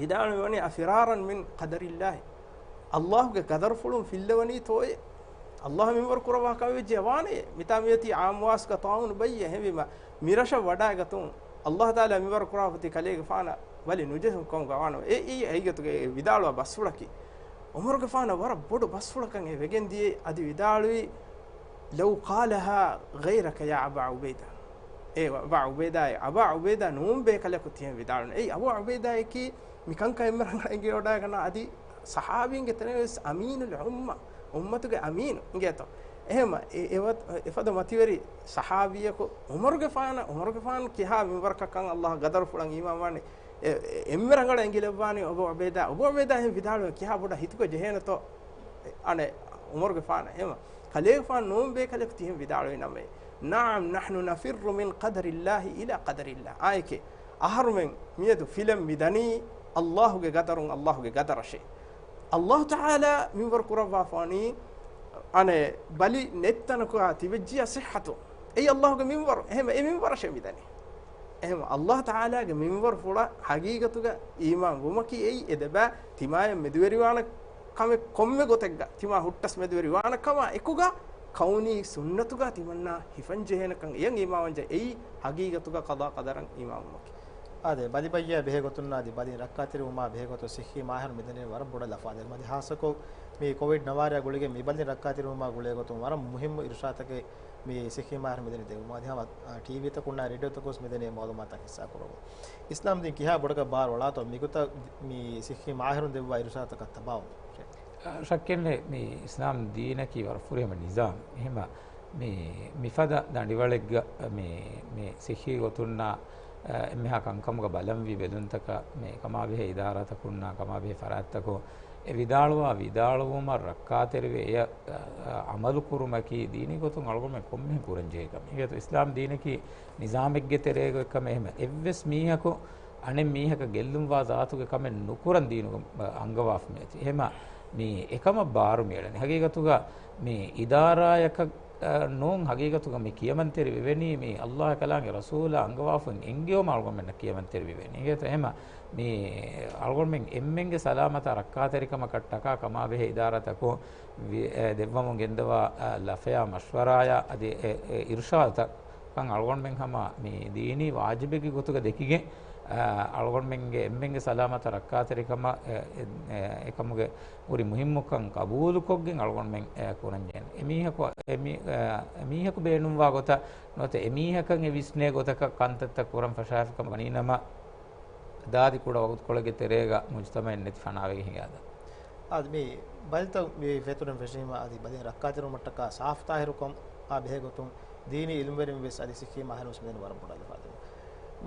ވިދާޅުވަނީ، "أفرارا من قدر الله." އައްލާހުގެ ޤަދަރުފުޅުން ފިއްލަވަނީތޯއޭ؟ އައްލާހު މިންވަރު ކުރައްވާ ކަމެއް ވެއްޖެ ވާނެޔޭ. މިތާ މިއޮތީ ޢާއްމު ވާސިގަ ޠާޢޫނު ބައްޔޭ. އެހެންވީމަ، މިރަށަށް ވަޑައިގަތުން އައްލާހު ތަޢާލާ މިންވަރު ކުރާފަ އޮތީ ކަލޭގެފާނަށް ވަލި ނުޖެހުން ކަމުގަ ވާނަމަ، އެ، އެއީ ޙަޤީޤަތުގަ އެ ވިދާޅުވާ ބަސްފުޅަކީ. ޢުމަރުގެފާނަށް ވަރަށް ބޮޑު ބަސްފުޅަކަށް އެ ވެގެން ދިޔައީ. އަދި ވިދާޅުވީ، "لو قالها غيرك يا أبا عبيدة." އޭ އަބާ ޢުބައިދާއޭ، އަބާ ޢުބައިދާ ނޫން ބޭކަލަކު ތިހެން ވިދާޅުވަނީ. އެއީ އަބޫ ޢުބައިދާއަކީ މިކަންކަން އެންމެ ރަނގަޅަށް އެނގިވަޑައިގަންނަވާ އަދި ޞަޙާބީންގެ ތެރެއިން ވެސް އަމީނުލް އުއްމަ، އުއްމަތުގެ އަމީނު އިނގޭތޯ. އެހެންމަ އެ، އެ ވަ-، އެފަދަ މަތިވެރި ޞަޙާބީއަކު ޢުމަރުގެފާނަށް، ޢުމަރުގެފާނު ކިހާ މިންވަރަކަށްކަން އައްލާހު ޤަދަރުފުޅަށް އީމާންވާނެ، އެ، އެ، އެންމެ ރަނގަޅަށް އެނގިލައްވާނީ އަބޫ ޢުބައިދާ. އަބޫ ޢުބައިދާ އެހެން ވިދާޅުވެ ކިހާ ބޮޑަށް ހިތުގަ ޖެހޭނެތޯ، އަނެއް ޢުމަރުގެފާނަށް. އެހެންމަ ކަލޭގެފާނު ނޫން ބޭކަލަކު ތިހެން ވިދާޅުވި ނަމަ، "نعم، نحن نفر من قدر الله إلى قدر الله." އާއެކޭ، އަހަރުމެން މިއަދު ފިލަން މި ދަނީ އައްލާހުގެ ޤަދަރުން އައްލާހުގެ ޤަދަރަށޭ. އައްލާހު ތަޢާލާ މިންވަރު ކުރައްވާފަވަނީ، އަނެއް ބަލި ނެތް ތަނަކުގަ ތިބެއްޖިޔާ ޞިއްޙަތު. އެއީ އައްލާހުގެ މިންވަރު. އެހެން އެ މިންވަރަށޭ މި ދަނީ. އެހެން އައްލާހު ތަޢާލާގެ މިންވަރުފުޅަށް ޙަޤީޤަތުގަ އީމާން ވުމަކީ އެއީ އެ ދެބައި ތިމާޔަށް މެދުވެރިވާނެ ކަމެއް ކޮންމެ ގޮތެއްގަ ތިމާ ހުއްޓަސް މެދުވެރިވާނެ ކަމާ އެކުގަ ކައުނީ ސުންނަތުގަ ތިމަންނާ ހިފަން ޖެހޭނެކަން އެޔަށް އީމާންވަންޖެހޭ. އެއީ ހަގީގަތުގަ ޤަޟާ ޤަދަރަށް އީމާންވުމަކީ. އާދެ، ބަލި ބައްޔާ ބެހޭގޮތުންނާ އަދި ބަލިން ރައްކާތެރިވުމާ ބެހޭގޮތުން ސިއްހީ މާހިރު މިދެނީ ވަރަށް ބޮޑަށް ލަފާދެއް. އަދި ހާއްސަކޮށް މި ކޮވިޑް ނަވާރަޔާ ގުޅިގެން މި ބަލިން ރައްކާތެރިވުމާ ގުޅޭގޮތުން ވަރަށް މުހިއްމު އިރުޝާދުތަކެއް މި ސިއްހީ މާހިރު މިދެނީ ދެވުމަށް. އަދި ހަމަ، އާ، ޓީވީތަކުންނާ ރޭޑިއޯތަކުން މިދެނީ މައުލޫމާތުތައް ހިއްސާކުރައްވަމުން. އިސްލާމް ދީން ކިހާ ބޮޑަކަށް ބާރު އަޅާތޯ މިގޮތަށް މި ސިއްހީ މާހިރުން ދެއްވާ އިރުޝާދުތަކަށް ތަބާވުމަށް. ޝައްކެއްނެތް، މި އިސްލާމް ދީނަކީ ވަރަށް ފުރިހަމަ ނިޒާމެއް. އެހެމަ މި، މިފަދަ ދަނޑިވަޅެއްގަ މި، މި ސިއްހީ ގޮތުންނާ، އެ، އެންމެހާ ކަންކަމުގަ ބަލަންވީ ބެލުންތަކަށް މި ކަމާބެހޭ އިދާރާތަކުންނާ ކަމާބެހޭ ފަރާތްތަކުން އެ ވިދާޅުވާ ވިދާޅުވުމަށް ރައްކާތެރިވެ އެޔަށް، އަ، އަ، އަމަލު ކުރުމަކީ ދީނީ ގޮތުން އަޅުގަނޑުމެން ކޮންމެހެން ކުރަންޖެހޭ ކަމެއް. އިގޭތޯ އިސްލާމް ދީނަކީ ނިޒާމެއްގެ ތެރޭގަ ކަމެއް. އެހެމަ އެއްވެސް މީހަކު އަނެއް މީހަކަށް ގެއްލުންވާ ޒާތުގެ ކަމެއް ނުކުރަން ދީނުގަ އަންގަވާފަ މިއޮތީ. އެހެމަ މި އެކަމަށް ބާރު މިއެޅެނީ. ހަގީގަތުގަ މި އިދާރާޔަކަށް، އަ، ނޫން، ހަގީގަތުގަ މި ކިޔަމަންތެރި ވެވެނީ މި އައްލާހު ކަލާނގެ ރަސޫލާ އަންގަވާފަ އެންގެވުމަށް އަޅުގަނޑުމެންނަށް ކިޔަމަންތެރި ވެވޭނީ. އިގޭތޯ އެހެމަ މި އަޅުގަނޑުމެން އެންމެންގެ ސަލާމަތާ ރައްކާތެރިކަމަށްޓަކާ ކަމާބެހޭ އިދާރާތަކުން ވި-، އެ، ދެއްވަމުން ގެންދަވާ، އަ، ލަފަޔާ މަޝްވަރާޔާ އަދި އެ، އެ، އިރުޝާދުތައް ކަން އަޅުގަނޑުމެން ހަމަ މި ދީނީ ވާޖިބެއްގެ ގޮތުގަ ދެކިގެން، އަ، އަޅުގަނޑުމެންގެ އެންމެންގެ ސަލާމަތަށް ރައްކާތެރިކަމަށް، އެ، އެ، އެކަމުގެ ހުރި މުހިއްމުކަން ޤަބޫލުކޮށްގެން އަޅުގަނޑުމެން، އެ، ކުރަންޖެހޭނެ. އެމީހަކު، އެ، މީ-، އެ، އެމީހަކު ބޭނުންވާ ގޮތަށް ނުވަތަ އެމީހަކަށް އެ ވިސްނޭ ގޮތަކަށް ކަންތައްތައް ކުރަން ފަށާފިކަމަށް ވަނީނަމަ، ދާދި ކުޑަ ވަގުތުކޮޅެއްގެ ތެރޭގަ މުޖުތަމައެއް ނެތި ފަނާވެގެން ހިނގާދާ. އަދި މި ބަލިތައް މި ފެތުރެން ފެށީމަ އަދި ބަލިން ރައްކާތެރިވުމަށްޓަކާ ސާފު ތާހިރުކަމާ ބެހޭގޮތުން ދީނީ އިލްމުވެރިން ވެސް އަދި ސިއްހީ މާހިރުން ވެސް މިދެނީ ވަރަށް ބޮޑަށް ލަފާދެއްވުމަށް.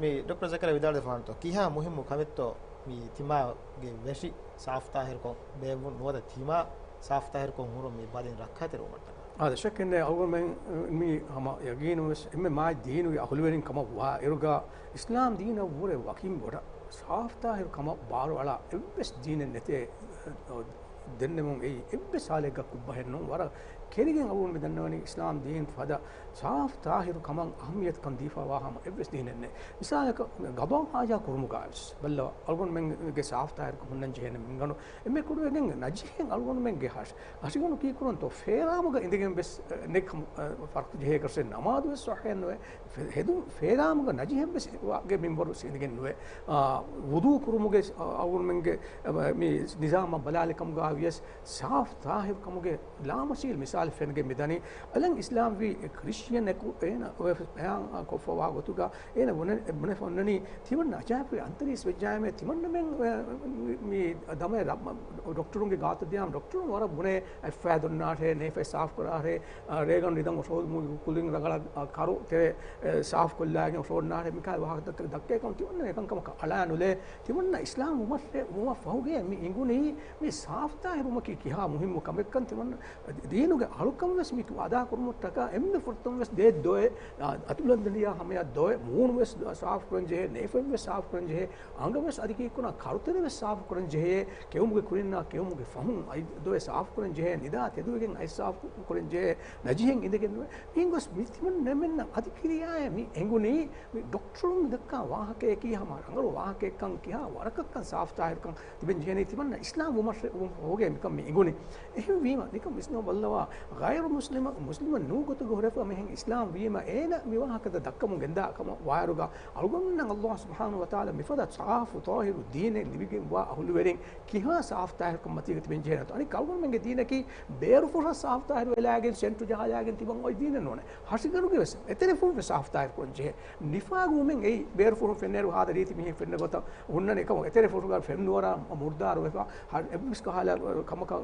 މި ޑޮކްޓަރ ޒަކަރިޔާ ވިދާޅުވެފާނެތޯ ކިހާ މުހިއްމު ކަމެއްތޯ މި ތިމާގެ ވެށި ސާފު ތާހިރުކޮށް ބޭއްވުން ނުވަތަ ތިމާ ސާފު ތާހިރުކޮށް ހުރުން މި ބަލިން ރައްކާތެރިވުމަށްޓަކާ؟ އާދެ، ޝައްކެއްނެތް އަޅުގަނޑުމެން މި ހަމަ ޔަގީނުން ވެސް އެންމެ މާތް ދީނުގެ އަހުލުވެރިން ކަމަށް ވާ އިރުގަ އިސްލާމް ދީނަށްވުރެ ވަކިން ބޮޑަށް ސާފު ތާހިރު ކަމަށް ބާރުއަޅާ އެއްވެސް ދީނެއް ނެތޭ. ދެންނެވުން އެއީ އެއްވެސް ހާލެއްގަ ކުށްބަހެއް ނޫން. ވަރަށް ކެރިގެން އަޅުގަނޑު މި ދަންނަވަނީ އިސްލާމް ދީން ފަދަ ސާފު ތާހިރު ކަމަށް އަހައްމިޔަތުކަން ދީފަ ވާ ހަމަ އެއްވެސް ދީނެއް ނެތް. މިސާލަކަށް ގަޟާ ހާޖާ ކުރުމުގަ ވެސް ބައްލަވާ އަޅުގަނޑުމެންގެ ސާފު ތާހިރުކަން ހުންނަން ޖެހޭނެ މިންގަނޑު އެންމެ ކުޑަވެގެން ނަޖިހެން އަޅުގަނޑުމެންގެ ހަށި ހަށިގަނޑު ކީކުރަންތޯ ފޭރާމުގަ އިނދެގެން ވެސް ނެތް ކަމަށް ފަރުޟު ޖެހޭކަށެއް ނަމާދު ވެސް ޞައްޙައެއް ނުވޭ. ހެދު ފޭރާމުގަ ނަޖިހެއް ވެސް ގެ މިންވަރު ވެސް އިނދެގެން ނުވޭ. އާ، ވުޟޫ ކުރުމުގެ އަޅުގަނޑުމެންގެ މި ނިޒާމަށް ބަލާލި ކަމުގަ ވިޔަސް ސާފު ތާހިރު ކަމުގެ ލާމަށީލު މިސާލެއް ފެނިގެން މިދަނީ. އަލަން އިސްލާމްވީ ކްރިސްޗިއަންއެކު އޭނަ ބަޔާން ކޮށްފަވާ ގޮތުގަ އޭނަ ބުނެ-، ބުނެފަ އޮންނަނީ ތިމަންނަ އަޖާއިބުގެ އަންތަރީސް ވެއްޖާމޭ ތިމަންނަމެން މި ދަމޭ ޑޮކްޓަރުންގެ ގާތަށް ދިޔާމަ ޑޮކްޓަރުން ވަރަށް ބުނޭ އަތްފައި ދޮންނާށޭ، ނޭފަތް ސާފު ކުރާށޭ، ރޭގަނޑު ނިދަން އޮށޯދުމުގެ ކުލިން ރަނގަޅަށް ކަރު ތެރެ ސާފު ކޮށްލާގެން އޮށޯންނާށޭ މިކަހަލަ ވާހަކަތަކެއް ދައްކޭކަމަށް ތިމަންނަ އެކަންކަމަކަށް އަޅާ ނުލޭ. ތިމަންނަ އިސްލާމް ވުމަށް ފަހުގެ މި އިނގުނީ މި ސާފު ތާހިރުވުމަކީ ކިހާ މުހިއްމު ކަމެއްކަން. ތިމަންނަ ދީނުގެ އަޅުކަން ވެސް މި އަދާ ކުރުމަށްޓަކާ އެންމެ ފުރަތަމަ ވެސް ދޭ ދޮއެ، އަތުލަންދަނޑިޔާ ހަމަޔަށް ދޮއެ، މޫނު ވެސް ސާފު ކުރަން ޖެހޭ، ނޭފަތް ވެސް ސާފު ކުރަން ޖެހޭ، އަނގަ ވެސް އަދި ކީއްކުރާ ކަރުތެރެ ވެސް ސާފު ކުރަން ޖެހޭ، ކެއުމުގެ ކުރިންނާ ކެއުމުގެ ފަހުން އަތް ދޮއެ ސާފު ކުރަން ޖެހޭ، ނިދާ ތެދުވެގެން އަތް ސާފު ކުރަން ޖެހޭ، ނަޖިހެން އިނދެގެން ނުވޭ. މިހެން ގޮސް މި ތިމަން ނަމެންނަށް އަދި ކިރިޔާއެއް މި އެނގުނީ މި ޑޮކްޓަރުން ދައްކާ ވާހަކަޔަކީ ހަމަ ރަނގަޅު ވާހަކައެއްކަން ކިހާ ވަރަކަށްކަން ސާފު ތާހިރުކަން ތިބެން ޖެހެނީ ތިމަންނަ އިސްލާމް ވުމަށް ހޯގޭ މިކަން މި އެނގުނީ. އެހެންވީމަ ނިކަން ވިސްނަ ބައްލަވާ ޣައިރު މުސްލިމަ، މުސްލިމަށް ނޫ ގޮތުގަ ހުރެފަ މިހެން އިސްލާމް ވީމަ އޭނަ މި ވާހަކަތައް ދައްކަމުން ގެންދާ ކަމަށް ވާއިރުގަ އަޅުގަނޑުމެންނަށް އައްލާހު ސުބްޙާނަހު ވަތަޢާލާ މިފަދަ ސާފު ތާހިރު ދީނެއް ލިބިގެންވާ އަހުލުވެރިން ކިހާ ސާފު ތާހިރުކަން މަތީގަ ތިބެން ޖެހޭނެތޯ. އަނެއް އަޅުގަނޑުމެންގެ ދީނަކީ ބޭރުފުށަށް ސާފު ތާހިރު ވެލާގެން ސެންޓު ޖަހާލާގެން ތިބަން އޮތް ދީނެއް ނޫނޭ. ހަށިގަނޑުގެ ވެސް އެތެރެފުށް ވެސް ސާފު ތާހިރު ކުރަން ޖެހޭ. ނިފާގު ވުމެން އެއީ ބޭރުފުށުން ފެންނައިރު ހާދަ ރީތި މީހެއް ފެންނަ ގޮތަށް ހުންނަނީ އެކަމަކު އެތެރެފުށުގަ ފެން ނުވަރާ މުރްދާރު ވެފަ އެއްވެސް ކަހަލަ ކަމަކަށް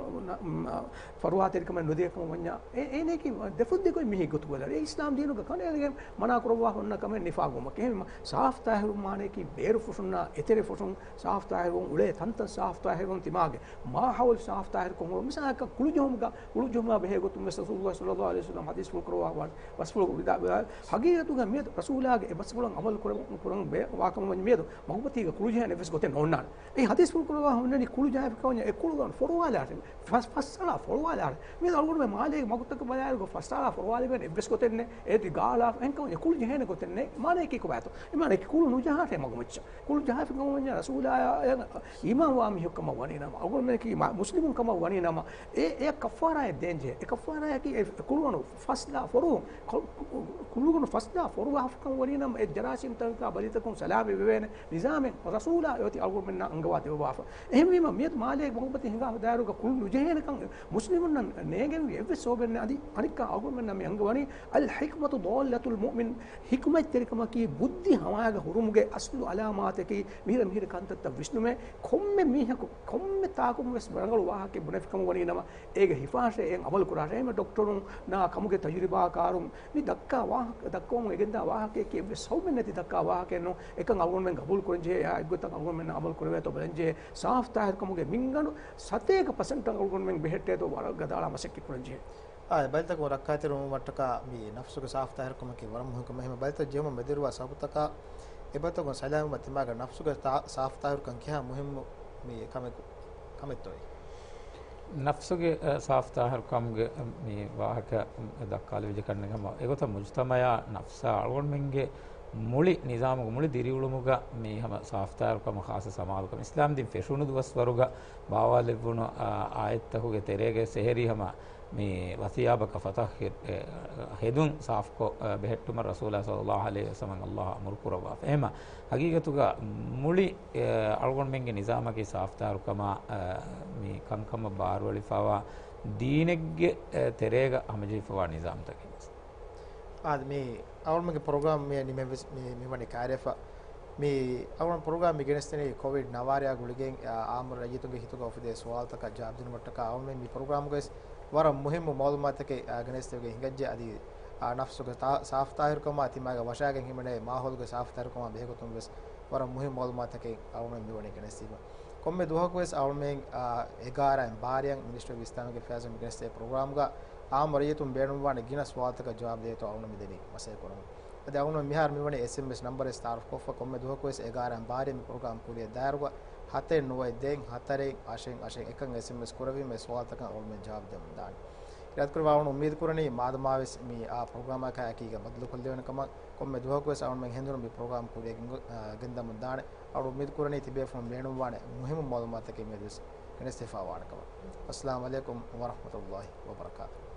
ފަރުވާތެރިކަމެއް ނުދޭ ކަމަށް ވަންޏާ އެ-، އޭނައަކީ ދެފުށް ދެކޮތް މީހެއް ގޮތުގަ އެ އިސްލާމް ދީނުގަ ކަނޑައެޅިގެން މަނާ ކުރައްވާ ހުންނަ ކަމެއް ނިފާގު ވުމަކީ. އެހެންވީމަ ސާފު ތާހިރު މާނައަކީ ބޭރުފުށުންނާ އެތެރެފުށުން ސާފު ތާހިރުވުން، އުޅޭ ތަންތަން ސާފު ތާހިރުވުން، ތިމާގެ މާހައުލު ސާފު ތާހިރުކޮށް ހުރުން. މިސާލަކަށް ކުޅުޖެހުމުގަ، ކުޅުޖެހުމާ ބެހޭ ގޮތުން ވެސް ރަސޫލުﷲ ޞައްލަﷲު ޢަލައިހި ވަސައްލަމަ ޙަދީޘްފުޅު ކުރައްވާ ވަ-، ވަސްފުޅު ވިދާ-، ވިދާ-، ހަގީގަތުގަ މިއަދު ރަސޫލާގެ އެ ބަސްފުޅަށް ޢަމަލު ކުރަ-، ކުރަން ބޭ-، ވާކަމަށް ވަންޏާ މިއަދު މަގުމަތީގަ ކުޅުޖެހޭނެ އެއްވެސް ގޮތެއް ނޯންނާނެ. އެ ޙަދީޘްފުޅު ކުރައްވާ ހުންނަނީ ކުޅު ޖަހާފިކަމަށް ވަންޏާ އެ ކުޅުގަ ފޮރުވާލާށޭ، ފަސް-، ފައްސަޅާ ފޮރުވާލާށޭ. މިއަދު އަޅުގަނޑުމެން މާލޭގެ މަގުތަކަށް ބަލާއިރު ފަސްއަޅާ ފޮރުވާލެވޭނެ އެއްވެސް ގޮތެއް ނެތް. އޭތި ގާލާ އެހެންކަމަށް ކުޅު ޖެހޭނެ ގޮތެއް ނެތް. މާނައަކީ ކޮބާތޯ؟ އެ މާނައަކީ ކުޅު ނުޖަހާށޭ މަގުމައްޗަށް. ކުޅު ޖަހާފިކަމަށް ވަންޏާ ރަސޫލާއަށް އީމާންވާ މީހެއްކަމަށް ވަނީ ނަމަ، އަޅުގަނޑުމެންނަކީ މާ-، މުސްލިމުން ކަމަށް ވަނީ ނަމަ، އެ، އެ ކަފާރާއެއް ދޭންޖެހޭ. އެ ކަފާރާއަކީ އެ ކުޅުވަނު ފަސްލާ ފޮރުވުން، ކު-، ކު-، ކުޅުވަނު ފަސްލާ ފޮރުވާފިކަމަށް ވަނީ ނަމަ، އެ ޖަރާސީމްތަކާ ބަލިތަކުން ސަލާމަތް ވެވޭނެ ނިޒާމެއް ރަސޫލާ އޮތީ އަޅުގަނޑުމެންނާ އަންގަވާ ދެއްވާފަ. އެހެންވީމަ، މިއަދު މާލޭގެ މަގުމަތި ހިނގާ ހުދާއިރުގަ ކުޅު ނުޖެހޭނެކަން މުސްލިމުންނަށް ނޭނގެންވީ އެއްވެސް ސަބަބެއް ނެތް. އަދި އަނެއްކާ އަޅުގަނޑުމެންނަށް މި އަންގަވަނީ، އަލް ޙިކްމަތު ޟާލަތުލް މުއުމިން، ޙިކްމަތްތެރިކަމަކީ ބުއްދި ހަމައަށް ހުރުމުގެ އަސްލު އަލާމާތަކީ، މިހިރަ މިހިރަ ކަންތައްތައް ވިސްނުމޭ. ކޮންމެ މީހަކު، ކޮންމެ ތާކުން ވެސް ރަނގަޅު ވާހަކައެއް ބުނެފިކަމަށް ވަނީ ނަމަ، އޭގެ ހިފާށޭ އެއަށް އަމަލު ކުރާށޭ. އެހެން ޑޮކްޓަރުންނާ ކަމުގެ ތަޖުރިބާކާރުން މި ދައްކާ ވާހަކަ، ދައްކަވަމުން އެގެންދާ ވާހަކައަކީ އެއްވެސް ސަބަބެއް ނެތި ދައްކާ ވާހަކައެއް ނޫން. އެކަން އަޅުގަނޑުމެން ގަބޫލު ކުރަންޖެހޭ، އެއާ އެއްގޮތަށް އަޅުގަނޑުމެންނަށް އަމަލު ކުރެވޭތޯ ބަލަންޖެހޭ. ސާފުތާހިރުކަމުގެ މިންގަނޑު ސަތޭކަ ޕަސެންޓަށް އަޅުގަނޑުމެން ބެހެއްޓޭތޯ ވަރަށް ގަދައަޅާ މަސައްކަތް ކުރަންޖެހޭ. އާ، އެ ބަލިތަކުން ރައްކާތެރިވުމަށްޓަކާ މި ނަފްސުގެ ސާފުތާހިރުކަމަކީ ވަރަށް މުހިންމު ކަމެއް. އެހެން ބަލިތައް ޖެހުމަށް މެދުވެރިވާ ސަބަބުތަކާ އެބަލިތަކުން ސަލާމަތްވުމަށް ތިމާގެ ނަފްސުގެ ތާ-، ސާފުތާހިރުކަން ކިހާ މުހިންމު މި ކަމެއް، ކަމެއްތޯއޭ؟ ނަފްސުގެ، އަ، ސާފުތާހިރުކަމުގެ މި ވާހަކަ ދައްކާލެވިއްޖެ ކަންނޭނގެ ހަމަ އެގޮތަށް މުޖުތަމަޢާ ނަފްސާ އަޅުގަނޑުމެންގެ މުޅި ނިޒާމުގަ، މުޅި ދިރިއުޅުމުގަ މި ހަމަ ސާފުތާހިރުކަމަށް ޚާއްޞަ ސަމާލުކަމެއް. އިސްލާމްދީން ފެށުނު ދުވަސްވަރުގަ ބާވާލެއްވުނު، އާ، އާޔަތްތަކުގެ ތެރޭގަ ސެހެރީ ހަމަ މި ވަސިޔާބަކަށް ފަތަހް ހެ-، އެ، ހެދުން ސާފުކޮށް، އެ، ބެހެއްޓުމަށް ރަސޫލާ ޞައްލައްލާހު ޢަލައިހި ވަސައްލަމަށް ﷲ އަމުރު ކުރައްވާފަ. އެހެމަ ހަގީގަތުގަ މުޅި، އެ، އަޅުގަނޑުމެންގެ ނިޒާމަކީ ސާފުތާހިރުކަމާ، އެ، މި ކަންކަމަށް ބާރުއެޅިފައިވާ ދީނެއްގެ، އެ، ތެރޭގަ ހަމަޖެހިފައިވާ ނިޒާމްތަކެއް. އާދެ، މި އަޅުގަނޑުމެންގެ ޕްރޮގްރާމް މި ނިމެވެސް މި، މި ވަނީ ކައިރިވެފަ. މި އަޅުގަނޑު ޕްރޮގްރާމް މި ގެނެސްދިނީ ކޮވިޑް ނަވާރަޔާ ގުޅިގެން، އާ، އާއްމު ރައްޔިތުންގެ ހިތުގަ އުފެދޭ ސުވާލުތަކަށް ޖަވާބު ދިނުމަށްޓަކާ. އަޅުގަނޑުމެން މި ޕްރޮގްރާމްގައި ވަރަށް މުހިއްމު މައުލޫމާތުތަކެއް، އާ، ގެނެސްދެވިގެން ހިނގައްޖެ. އަދި، އާ، ނަފްސުގެ ތާ-، ސާފުތާހިރުކަމާ ތިމާގެ ވަށާގެން ހިމެނޭ މާހައުލުގެ ސާފުތާހިރުކަމާ ބެހޭގޮތުން ވެސް ވަރަށް މުހިއްމު މައުލޫމާތުތަކެއް އަޅުގަނޑުމެން މިވަނީ ގެނެސްދީމަ. ކޮންމެ ދުވަހަކުވެސް އަޅުމެން، އާ، އެގާރައިން ބާރައިން މިނިސްޓްރީ އޮފް އިސްލާމިކް އެފެއާޒުން ގެނެސްދޭ ޕްރޮގްރާމްގަ އާއްމު ރައްޔިތުން ބޭނުންވާނެ ގިނަ ސުވާލުތަކަށް ޖަވާބު ދޭތޯ އަޅުމެން މިދެނީ މަސައްކަތް ކުރަމުން. އަދި އަޅުމެން މިހާރު މިވަނީ އެސްއެމްއެސް ނަމްބަރެއް ތައާރަފް ކޮށްފަ، ކޮންމެ ދުވަހަކުވެސް އެގާރައިން ބާރައިން މި ޕްރޮގްރާމް ކުރިއަށް ދާއިރުގަ ހަތެއް ނުވައެއް ދެއެއް ހަތަރެއް އަށެއް އަށެއް އެކަން އެސްއެމްއެސް ކުރެވީމަ އެ ސުވާލުތަކަށް އަޅުމެން ޖަވާބު ދެމުން ދާނެ. އިރާދަކުރެވި އަޅުގަނޑު އުއްމީދު ކުރަނީ މާދަމާވެސް މި އާ ޕްރޮގްރާމަކާ އެކީގަ ބަދަލުކޮށްލެވޭނެ ކަމަށް. ކޮންމެ ދުވަހަކުވެސް އަޅުމެން ހެނދުނު މި ޕްރޮގްރާމް ކުރިއަށް ގެންގޮ-، އާ، ގެންދަމުން ދާނެ. އަޅު އުއްމީދު ކުރަނީ ތިބޭފުޅުން ބޭނުންވާނެ މުހިއްމު މައުލޫމާތުތަކެއް މިއަދުވެސް ގެނެސްދެފައިވާނެ ކަމަށް. އައްސަލާމު ޢަލައިކުމް ވަރަޙްމަތުﷲ ވަބަރަކާތުހު.